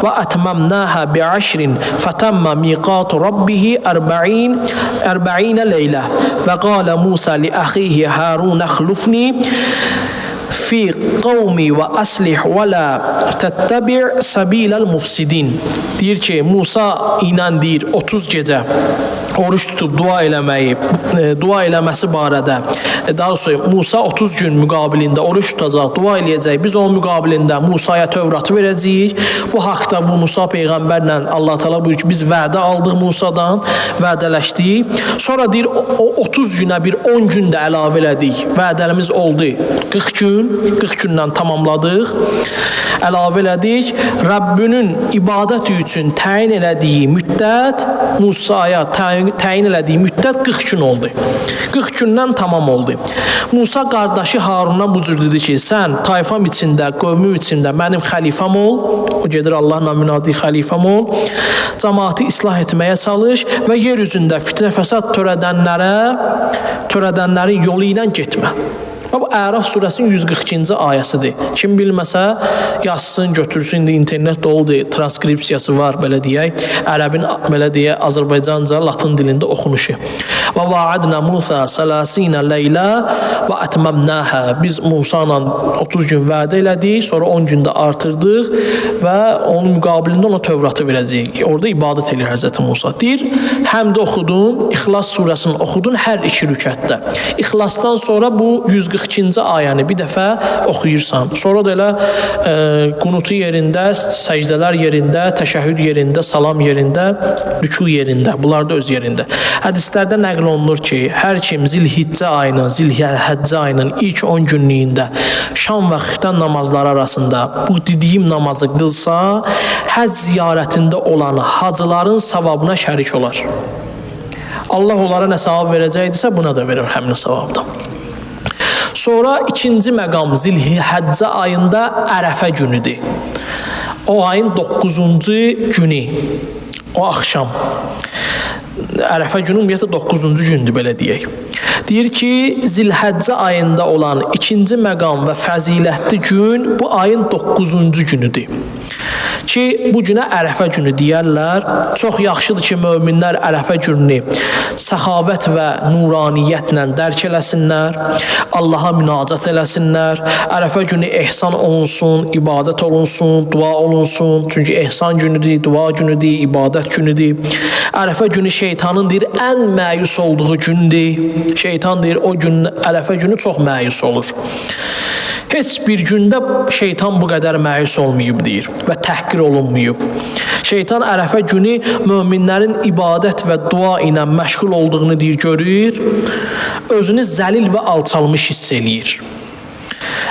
və atmamnaha bi'ashrin fatamma miqatu rabbih 40 leylə və qala Musa li axihi Harun akhlufni fi qavmi və aslih və la təttəbi' səbiləl mufsidin." Deyir ki, Musa ilə deyir 30 gecə oruç tutub dua eləməyi, dua eləməsi barədə, daha doğrusu Musa 30 gün müqabilində oruç tutacaq, dua eləyəcək. Biz onun müqabilində Musaya Tövratı verəcəyik. Bu haqda bu Musa peyğəmbərlə Allah Teala buyurur ki, biz vədə aldıq Musadan, vədələşdik. Sonra deyir o 30 günə bir 10 gün də əlavə elədik. Vədəmiz oldu 40 gün, 40 gündən tamamladıq. Əlavə elədik. Rəbbinin ibadət üçün təyin elədiyi müddət Musaya təyin elədiyi müddət 40 gün oldu. 40 gündən tamam oldu. Musa qardaşı Haruna bu cür dedi ki, sən tayfam içində, qövmüm içində mənim xəlifəm ol. O gedir Allahla münadi xəlifəm ol. Cəmaatı islah etməyə çalış və yer üzündə fitnə fəsad törədənlərin yolu ilə getmə. Bu Əraf surəsinin 142-ci ayəsidir. Kim bilməsə yazsın, götürsün. İndi internet doludur, transkripsiyası var, belə deyək. Ərəbin belə deyək, Azərbaycanca, Latın dilində oxunuşu. Və vaadna Musa 30 leylə və atmamnaha. Biz Musa ilə 30 gün vədə elədik, sonra 10 gündə artırdıq və onun müqabilində ona Tövratı verəcəyik. Orada ibadət eləyir Həzrəti Musa. Deyir, həmd oxudun, İxlas surəsini oxudun hər iki rükətdə. İxlasdan sonra bu 142-ci ayəni bir dəfə oxuyursan. Sonra da elə qunutu yerində, səcdələr yerində, təşəhhüd yerində, salam yerində, rükû yerində. Bunlar da öz yerində. Hədislərdə nəql olunur ki, hər kim Zilhiccə ayının, Zilhəccə ayının ilk 10 günlüyündə şam və xüftən namazları arasında bu dediyim namazı qılsa, həcc ziyarətində olan hacıların savabına şərik olar. Allah onlara nə savab verəcəkdirsə, buna da verir həmin savabdan. Sonra ikinci məqam Zilhəccə ayında Ərəfə günüdür. O ayın 9-cu günü, o axşam. Ərəfə günü ümumiyyətlə 9-cu gündür, belə deyək. Deyir ki, Zilhəccə ayında olan ikinci məqam və fəzilətli gün bu ayın 9-cu günüdür. Ki, bu günə Ərəfə günü deyərlər. Çox yaxşıdır ki, möminlər Ərəfə gününü səxavət və nuraniyyətlə dərk eləsinlər, Allaha münacat eləsinlər. Ərəfə günü ehsan olunsun, ibadət olunsun, dua olunsun. Çünki ehsan günüdür, dua günüdür, ibadət günüdür. Ərəfə günü şeytanın deyir ən məyus olduğu gündür. Şeytan deyir o gün Ərəfə günü çox məyus olur. Heç bir gündə şeytan bu qədər məyus olmayıb deyir və təhqir olunmayıb. Şeytan Ərəfə günü möminlərin ibadət və dua ilə məşğul olduğunu deyir, görür, özünü zəlil və alçalmış hiss eləyir.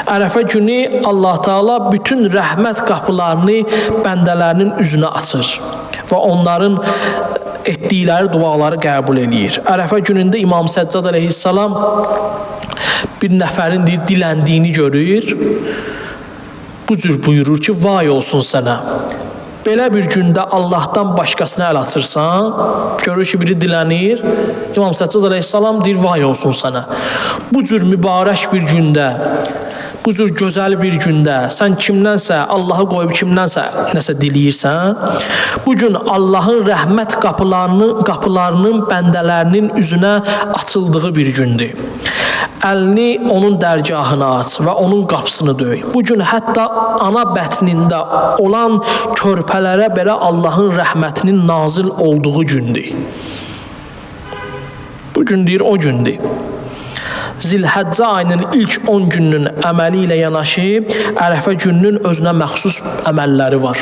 Ərəfə günü Allah Teala bütün rəhmət qapılarını bəndələrinin üzünə açır və onların etdikləri duaları qəbul eləyir. Ərəfə günündə İmam Səccad əleyhissalam bir nəfərin deyir, diləndiyini görür. Bu cür buyurur ki, vay olsun sənə. Belə bir gündə Allahdan başqasına əl açırsan, görür ki, biri dilənir. İmam Səccad əleyhissalam deyir, vay olsun sənə. Bu cür mübarək bir gündə, bu cür gözəl bir gündə sən kimdənsə, Allahı qoyub kimdənsə nəsə diləyirsən, bu gün Allahın rəhmət qapılarının bəndələrinin üzünə açıldığı bir gündür. Əlini onun dərgahına aç və onun qapısını döy. Bu gün hətta ana bətnində olan körpələrə belə Allahın rəhmətinin nazil olduğu gündür. Bu gün deyir, o gündür. Zilhəccə ayının ilk 10 gününün əməli ilə yanaşı Ərəfə gününün özünə məxsus əməlləri var.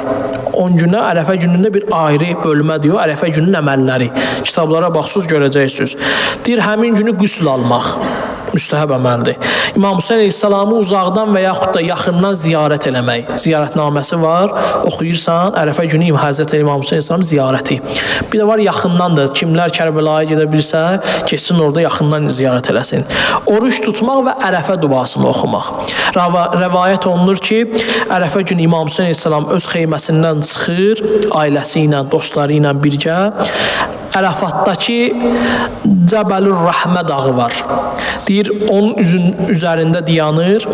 10 günə Ərəfə günündə bir ayrı bölmə deyir, Ərəfə gününün əməlləri. Kitablara baxsız görəcəksiniz. Deyir, həmin günü qüsl almaq. Müstəhəb əməldir. İmam Hüseyn əleyhissalamı uzaqdan və yaxud da yaxından ziyarət eləmək. Ziyarətnaməsi var, oxuyursan, Ərəfə günü Həzrət İmam Hüseyn əleyhissalam ziyarəti. Bir də var yaxından da, kimlər Kərbəlaya gedə bilsə, keçsin orada yaxından ziyarət eləsin. Oruç tutmaq və Ərəfə duasını oxumaq. Rəvayət olunur ki, Ərəfə günü İmam Hüseyn əleyhissalam öz xeyməsindən çıxır, ailəsi ilə, dostları ilə birgə. Ərəfatdakı Cəbəlür Rəhmə dağı var. Deyir, onun üzərində dayanır,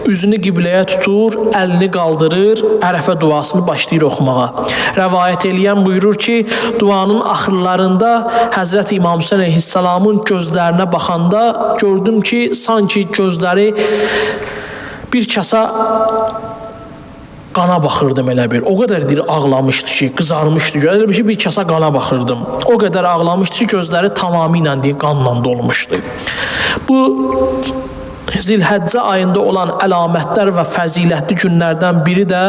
üzünü qibləyə tutur, əlini qaldırır, Ərəfə duasını başlayır oxumağa. Rəvayət eləyən buyurur ki, duanın axırlarında Həzrət İmam Hüseyn əleyhissalamın gözlərinə baxanda gördüm ki, sanki gözləri bir kasa qana baxırdım elə bir. O qədər deyir, ağlamışdı ki, qızarmışdı. Elə bir ki, bir kasa qana baxırdım. O qədər ağlamışdı ki, gözləri tamamilə deyir, qanla dolmuşdu. Bu Zilhəccə ayında olan əlamətlər və fəzilətli günlərdən biri də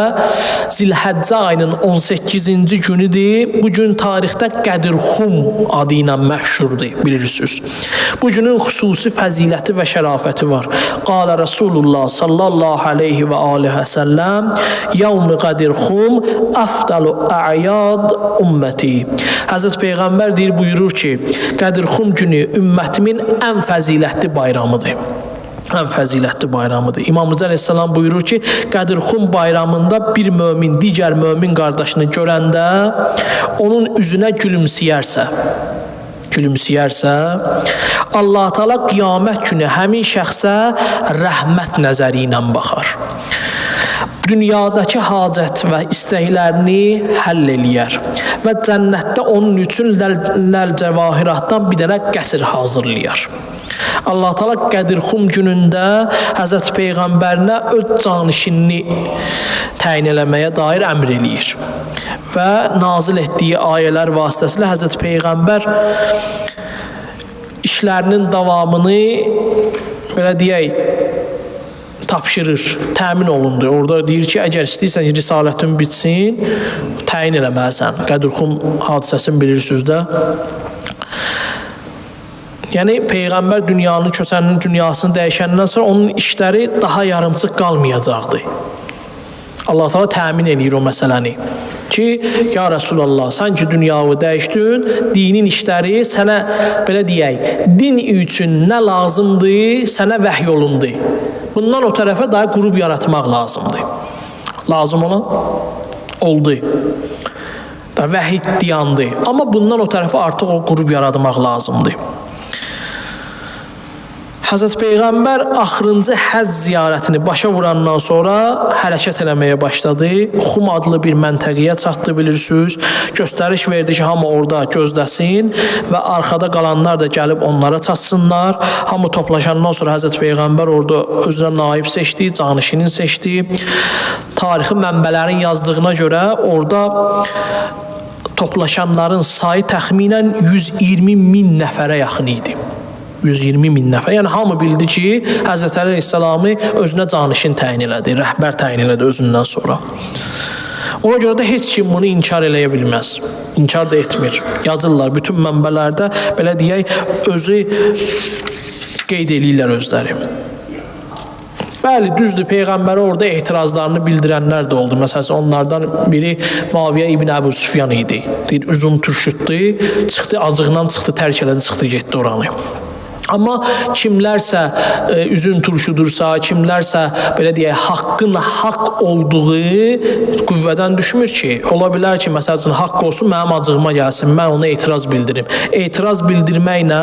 Zilhəccə ayının 18-ci günüdür. Bu gün tarixdə Qədirxum adı ilə məşhurdur, bilirsiniz. Bu günün xüsusi fəziləti və şərafəti var. Qalə Rasulullah sallallahu aleyhi və alihi və səlləm Yevmi Qədirxum əfdalu əyad ümməti. Həzrət Peyğəmbər deyir, buyurur ki, Qədirxum günü ümmətimin ən fəzilətli bayramıdır. Ən fəzilətli bayramıdır. İmam Rıza əleyhissalam buyurur ki, Qədirxum bayramında bir mömin digər mömin qardaşını görəndə onun üzünə gülümsəyərsə, Allah Teala qiyamət günü həmin şəxsə rəhmət nəzəri ilə baxar. Dünyadakı hacət və istəklərini həll eləyər və cənnətdə onun üçün ləl cəvahiratdan bir dənə qəsr hazırlayar. Allah Teala Qədirxum günündə Həzrət Peyğəmbərinə öz canişinini təyin eləməyə dair əmr eləyir və nazil etdiyi ayələr vasitəsilə Həzrət Peyğəmbər işlərinin davamını belə deyək, tapşırır, təmin olundu. Orada deyir ki, əgər istəyirsən ki, risalətin bitsin, təyin eləməlisən. Qədirxum hadisəsini bilirsiniz də. Yəni, Peyğəmbər dünyanın köçənin dünyasını dəyişəndən sonra onun işləri daha yarımçıq qalmayacaqdı. Allah Teala təmin eləyir o məsələni ki, ya Rəsulallah, sən ki dünyavı dəyişdin, dinin işləri sənə, belə deyək, din üçün nə lazımdır, sənə vəhy olundu. Bundan o tərəfə daha qrup yaratmaq lazımdır. Lazım olan oldu. Da vəhy dayandı. Amma bundan o tərəfə artıq o qrup yaratmaq lazımdır. Həzrət Peyğəmbər axırıncı həcc ziyarətini başa vurandan sonra hərəkət eləməyə başladı. Xum adlı bir məntəqəyə çatdı, bilirsiniz. Göstəriş verdi ki, hamı orada gözləsin və arxada qalanlar da gəlib onlara çatsınlar. Hamı toplaşandan sonra Həzrət Peyğəmbər orada özünə naib seçdi, canişinin seçdi. Tarixi mənbələrin yazdığına görə orada toplaşanların sayı təxminən 120 min nəfərə yaxın idi. 120 min nəfər. Yəni hamı bildi ki, Həzrət Əli əleyhissalamı özünə canişin təyin elədi, rəhbər təyin elədi özündən sonra. Ona görə də heç kim bunu inkar eləyə bilməz. İnkar da etmir. Yazırlar bütün mənbələrdə, belə deyək, özü qeyd eləyirlər özləri. Bəli, düzdür, Peyğəmbərə orada etirazlarını bildirənlər də oldu. Məsələn, onlardan biri Muaviyə ibn Əbu Süfyan idi. Deyir, üzüm turşutdu, çıxdı, acığından çıxdı, tərk elədi, çıxdı, getdi oranı. Amma kimlərsə üzüm turşudursa, kimlərsə belə deyək, haqqın haqq olduğu qüvvədən düşmür ki. Ola bilər ki, məsəl üçün haqq olsun, mənim acığıma gəlsin, mən ona etiraz bildirim. Etiraz bildirməklə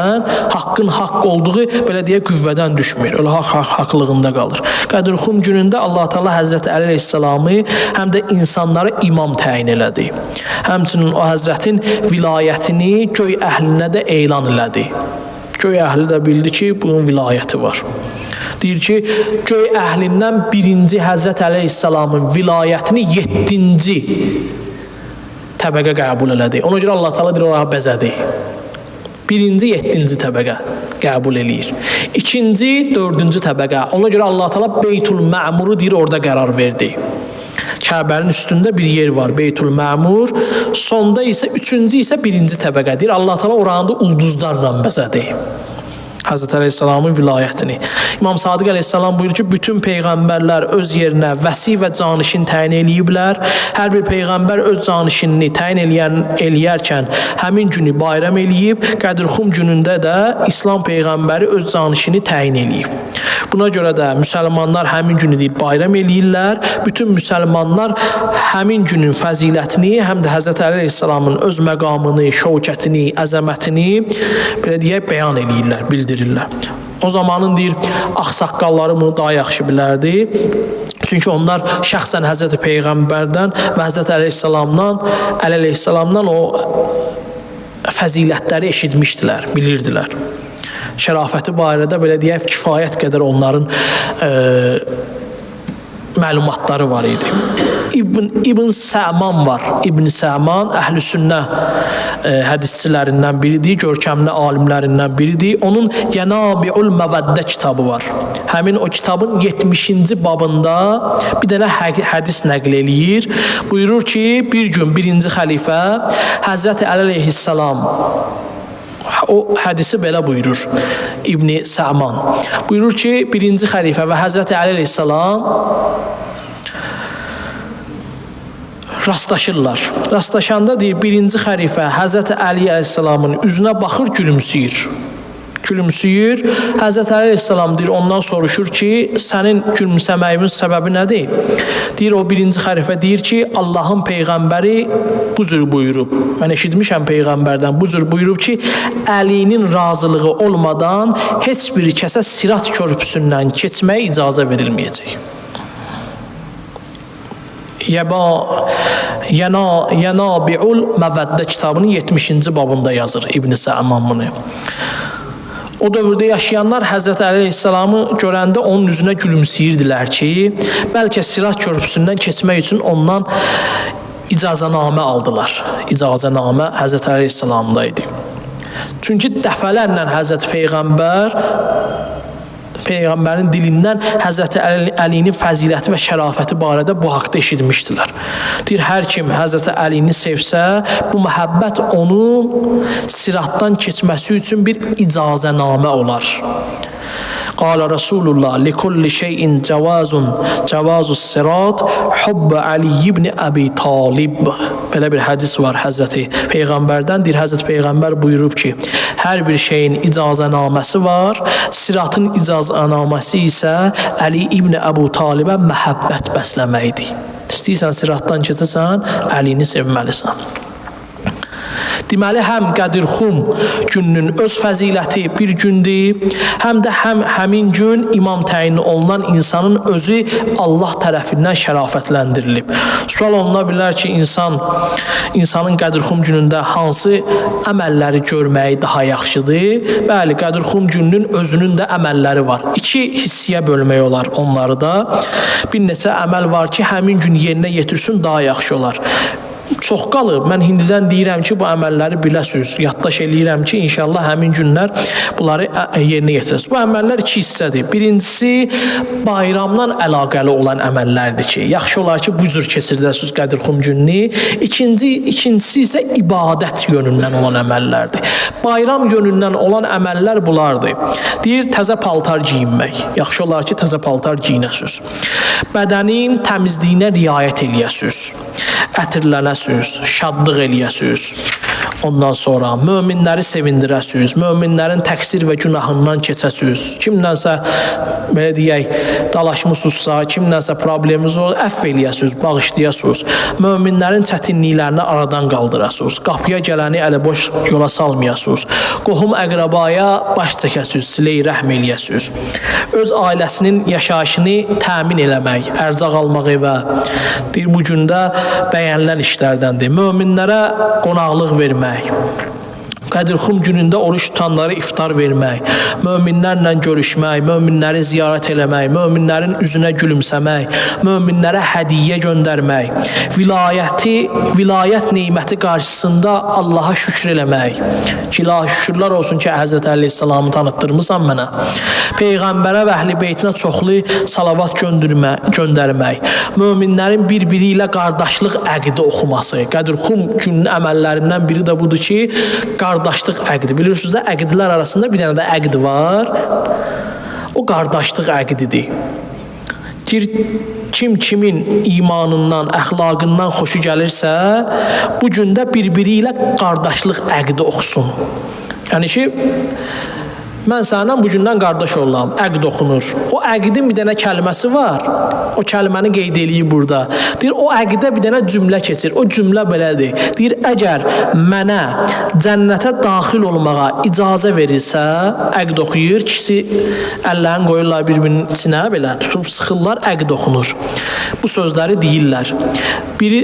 haqqın haqq olduğu belə deyək, qüvvədən düşmür. Elə haqq haqlığında qalır. Qədirxum günündə Allah Teala Həzrət Əli əleyhissalamı həm də insanlara imam təyin elədi. Həmçinin o Həzrətin vilayətini göy əhlinə də elan elədi. Göy əhli də bildi ki, bunun vilayəti var. Deyir ki, göy əhlindən birinci Həzrət əleyhissalamın vilayətini 7-ci təbəqə qəbul elədi. Ona görə Allah Teala deyir, oraya bəzədi. Birinci, 7-ci təbəqə qəbul eləyir. İkinci, 4-cü təbəqə. Ona görə Allah Teala Beytul Mə'muru deyir, orada qərar verdi. Kəbənin üstündə bir yer var, Beytul Məmur. Sonda isə, üçüncü isə birinci təbəqədir. Allah Teala oranı da ulduzlarla bəzədi. Həzrət Əleyhissalamın vilayətini. İmam Sadiq Əleyhissalam buyurur ki, bütün peyğəmbərlər öz yerinə vəsi və canişin təyin eləyiblər. Hər bir peyğəmbər öz canişinini təyin eləyərkən həmin günü bayram eləyib. Qədirxum günündə də İslam peyğəmbəri öz canişini təyin eləyib. Buna görə də müsəlmanlar həmin günü deyib bayram eləyirlər. Bütün müsəlmanlar həmin günün fəzilətini, həm də Həzrət Əli Əleyhissalamın öz məqamını, şövkətini, əzəmətini belə deyək bəyan eləyirlər, bildirirlər. O zamanın deyir, ağsaqqalları bunu daha yaxşı bilərdi. Çünki onlar şəxsən Həzrəti Peyğəmbərdən və Həzrət Əli Əleyhissalamdan o fəzilətləri eşitmişdilər, bilirdilər. Şərafəti barədə belə deyək, kifayət qədər onların məlumatları var idi. İbn Səman var. İbn Səman Əhl-i Sünnə hədisçilərindən biridir, görkəmli alimlərindən biridir. Onun Yənabi'ul Məvəddə kitabı var. Həmin o kitabın 70-ci babında bir dənə hədis nəql eləyir. Buyurur ki, bir gün birinci xəlifə Həzrəti Əli əleyhissalam o hədisi belə buyurur İbn Səman. Buyurur ki, birinci xəlifə və Həzrəti Əli əleyhissalam rastlaşırlar. Rastlaşanda deyir, birinci xəlifə Həzrəti Əli əleyhissalamın üzünə baxır, gülümsüyür. Gülümsüyür. Həzrəti Əli əleyhissalam deyir, ondan soruşur ki, sənin gülümsəməyimin səbəbi nədir? Deyir, o birinci xəlifə deyir ki, Allahın peyğəmbəri bu cür buyurub. Mən eşitmişəm peyğəmbərdən, bu cür buyurub ki, Əlinin razılığı olmadan heç bir kəsə Sirat körpüsündən keçməyə icazə verilməyəcək. Yənabi'ul Məvəddə kitabının 70-ci babında yazır İbn Səman bunu. O dövrdə yaşayanlar Həzrəti Əli əleyhissalamı görəndə onun üzünə gülümsəyirdilər ki, bəlkə Sirat körpüsündən keçmək üçün ondan icazənamə aldılar. İcazənamə Həzrəti Əli əleyhissalamda idi. Çünki dəfələrlə Həzrəti Peyğəmbərin dilindən Həzrəti Əlinin fəziləti və şərafəti barədə bu haqda eşitmişdilər. Deyir, hər kim Həzrəti Əlini sevsə, bu məhəbbət onun siratdan keçməsi üçün bir icazənamə olar. Qala Rasulullah likulli şeyin cavazun cavazus sirat hubb Ali ibn Əbi Talib. Belə bir hədis var Həzrəti Peyğəmbərdən. Deyir, Həzrəti Peyğəmbər buyurub ki, hər bir şeyin icazənaməsi var. Siratın icazənaməsi isə Əli ibn Əbu Talibə məhəbbət bəsləməkdir. İstəyirsən siratdan keçəsən, Əlini sevməlisən. Deməli, həm Qədirxum gününün öz fəziləti bir gündür, həm də həmin gün imam təyin olunan insanın özü Allah tərəfindən şərafətləndirilib. Sual oluna bilər ki, insanın Qədirxum günündə hansı əməlləri görməyi daha yaxşıdır? Bəli, Qədirxum gününün özünün də əməlləri var. İki hissəyə bölmək olar onları da. Bir neçə əməl var ki, həmin gün yerinə yetirsin, daha yaxşı olar. Çox qalıb. Mən indidən deyirəm ki, bu əməlləri biləsiniz. Yaddaş eləyirəm ki, inşallah həmin günlər bunları yerinə yetirəsiniz. Bu əməllər iki hissədir. Birincisi, bayramdan əlaqəli olan əməllərdir ki, yaxşı olar ki, bu cür keçirdəsiniz Qədirxum gününü. İkincisi isə ibadət yönündən olan əməllərdir. Bayram yönündən olan əməllər bunlardır. Deyir, təzə paltar geyinmək. Yaxşı olar ki, təzə paltar geyinəsiniz. Bədənin təmizliyinə riayət eləyəsiniz. Ətirlənəsiniz, şadlıq eləyəsiniz. Ondan sonra möminləri sevindirəsiniz, möminlərin təqsir və günahından keçəsiniz. Kimdənsə, belə deyək, dalaşmısınızsa, kimdənsə probleminiz olur, əfv eləyəsiniz, bağışlayasınız. Möminlərin çətinliklərini aradan qaldırasınız. Qapıya gələni əli boş yola salmayasınız. Qohum əqrəbaya baş çəkəsiniz, silə-i rəhm eləyəsiniz. Öz ailəsinin yaşayışını təmin eləmək, ərzaq almaq evə, deyir, bu gündə bəyənilən işlərdəndir. Möminlərə qonaqlıq vermək, Qədirxum günündə oruç tutanlara iftar vermək, möminlərlə görüşmək, möminləri ziyarət eləmək, möminlərin üzünə gülümsəmək, möminlərə hədiyyə göndərmək, vilayət neməti qarşısında Allaha şükür eləmək. Ki, ilahi şükürlər olsun ki, Həzrət Əli əleyhissalamı tanıtdırmısan mənə. Peyğəmbərə və əhl-i beytinə çoxlu salavat göndərmək, möminlərin bir-biri ilə qardaşlıq əqdi oxuması. Qədirxum gününün əməllərindən biri də budur ki, qardaşlıq Qardaşlıq əqdi. Bilirsiniz də, əqdlər arasında bir dənə də əqd var. O qardaşlıq əqdidir. Deyir, kim kimin imanından, əxlaqından xoşu gəlirsə, bu gündə bir-biri ilə qardaşlıq əqdi oxusun. Yəni ki, mən səninlə bu gündən qardaş olam, əqd oxunur. O əqdin bir dənə kəlməsi var. O kəlməni qeyd eləyir burada. Deyir, o əqdə bir dənə cümlə keçir. O cümlə belədir. Deyir, əgər mənə cənnətə daxil olmağa icazə verilsə, əqd oxuyur, kişisi əllərini qoyurlar bir-birinin içinə, belə tutub sıxırlar, əqd oxunur. Bu sözləri deyirlər. Biri,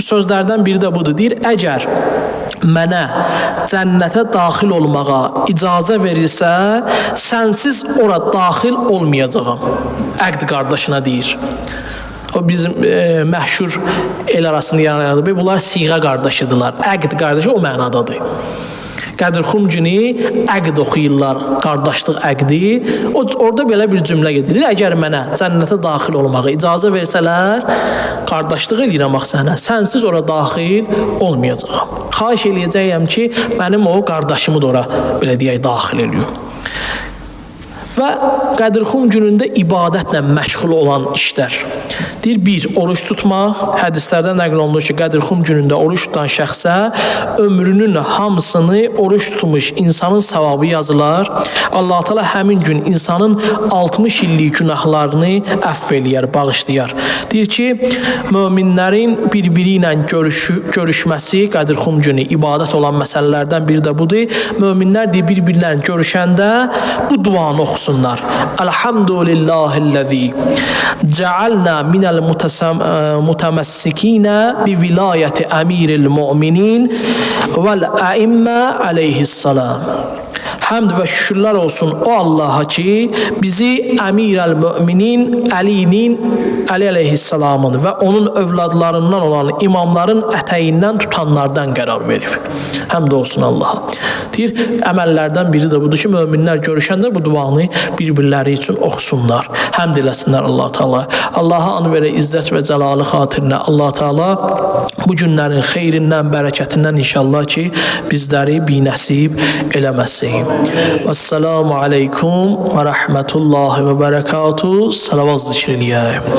sözlərdən biri də budur. Deyir, əgər mənə cənnətə daxil olmağa icazə verilsə, sənsiz ora daxil olmayacağam. Əqd qardaşına deyir. O bizim məşhur el arasında yaranır. Bunlar siğə qardaşıdırlar. Əqd qardaşı o mənadadır. Qədirxum günü əqd oxuyurlar, qardaşlıq əqdi. Orada belə bir cümlə gedir. Əgər mənə cənnətə daxil olmağa icazə versələr, qardaşlıq eləyirəm axı sənə. Sənsiz ora daxil olmayacağam. Xahiş eləyəcəyəm ki, mənim o qardaşımı da ora belə deyək daxil eləyim. Və Qədirxum günündə ibadətlə məşğul olan işlər. Deyir, bir, oruç tutmaq. Hədislərdə nəql olunur ki, Qədirxum günündə oruç tutan şəxsə ömrünün hamısını oruç tutmuş insanın savabı yazılar. Allah Teala həmin gün insanın 60 illik günahlarını əfv eləyər, bağışlayar. Deyir ki, möminlərin bir-biri ilə görüşməsi Qədirxum günü ibadət olan məsələlərdən biri də budur. Möminlər deyir, bir-birlə görüşəndə bu duanı oxusunlar. Elhamdülillahillazi cealna minel mutamassikina bi vilayeti emiril mu'minin vel aimma aleyhissalam. Həmd və şükürlər olsun o Allaha ki, bizi Əmir əl-Müminin Əlinin, Əli əleyhissalamın və onun övladlarından olan imamların ətəyindən tutanlardan qərar verib. Həmd olsun Allaha. Deyir, əməllərdən biri də budur ki, möminlər görüşəndə bu duanı bir-birləri üçün oxusunlar. Həmd eləsinlər Allah Teala. Allaha an verə izzət və cəlalı xatirinə Allah Teala bu günlərin xeyrindən, bərəkətindən inşallah ki, bizləri binəsib eləməsin. Vəssalamu aleykum və rəhmətullahi və bərəkatuhu. Salavat zikr eləyək.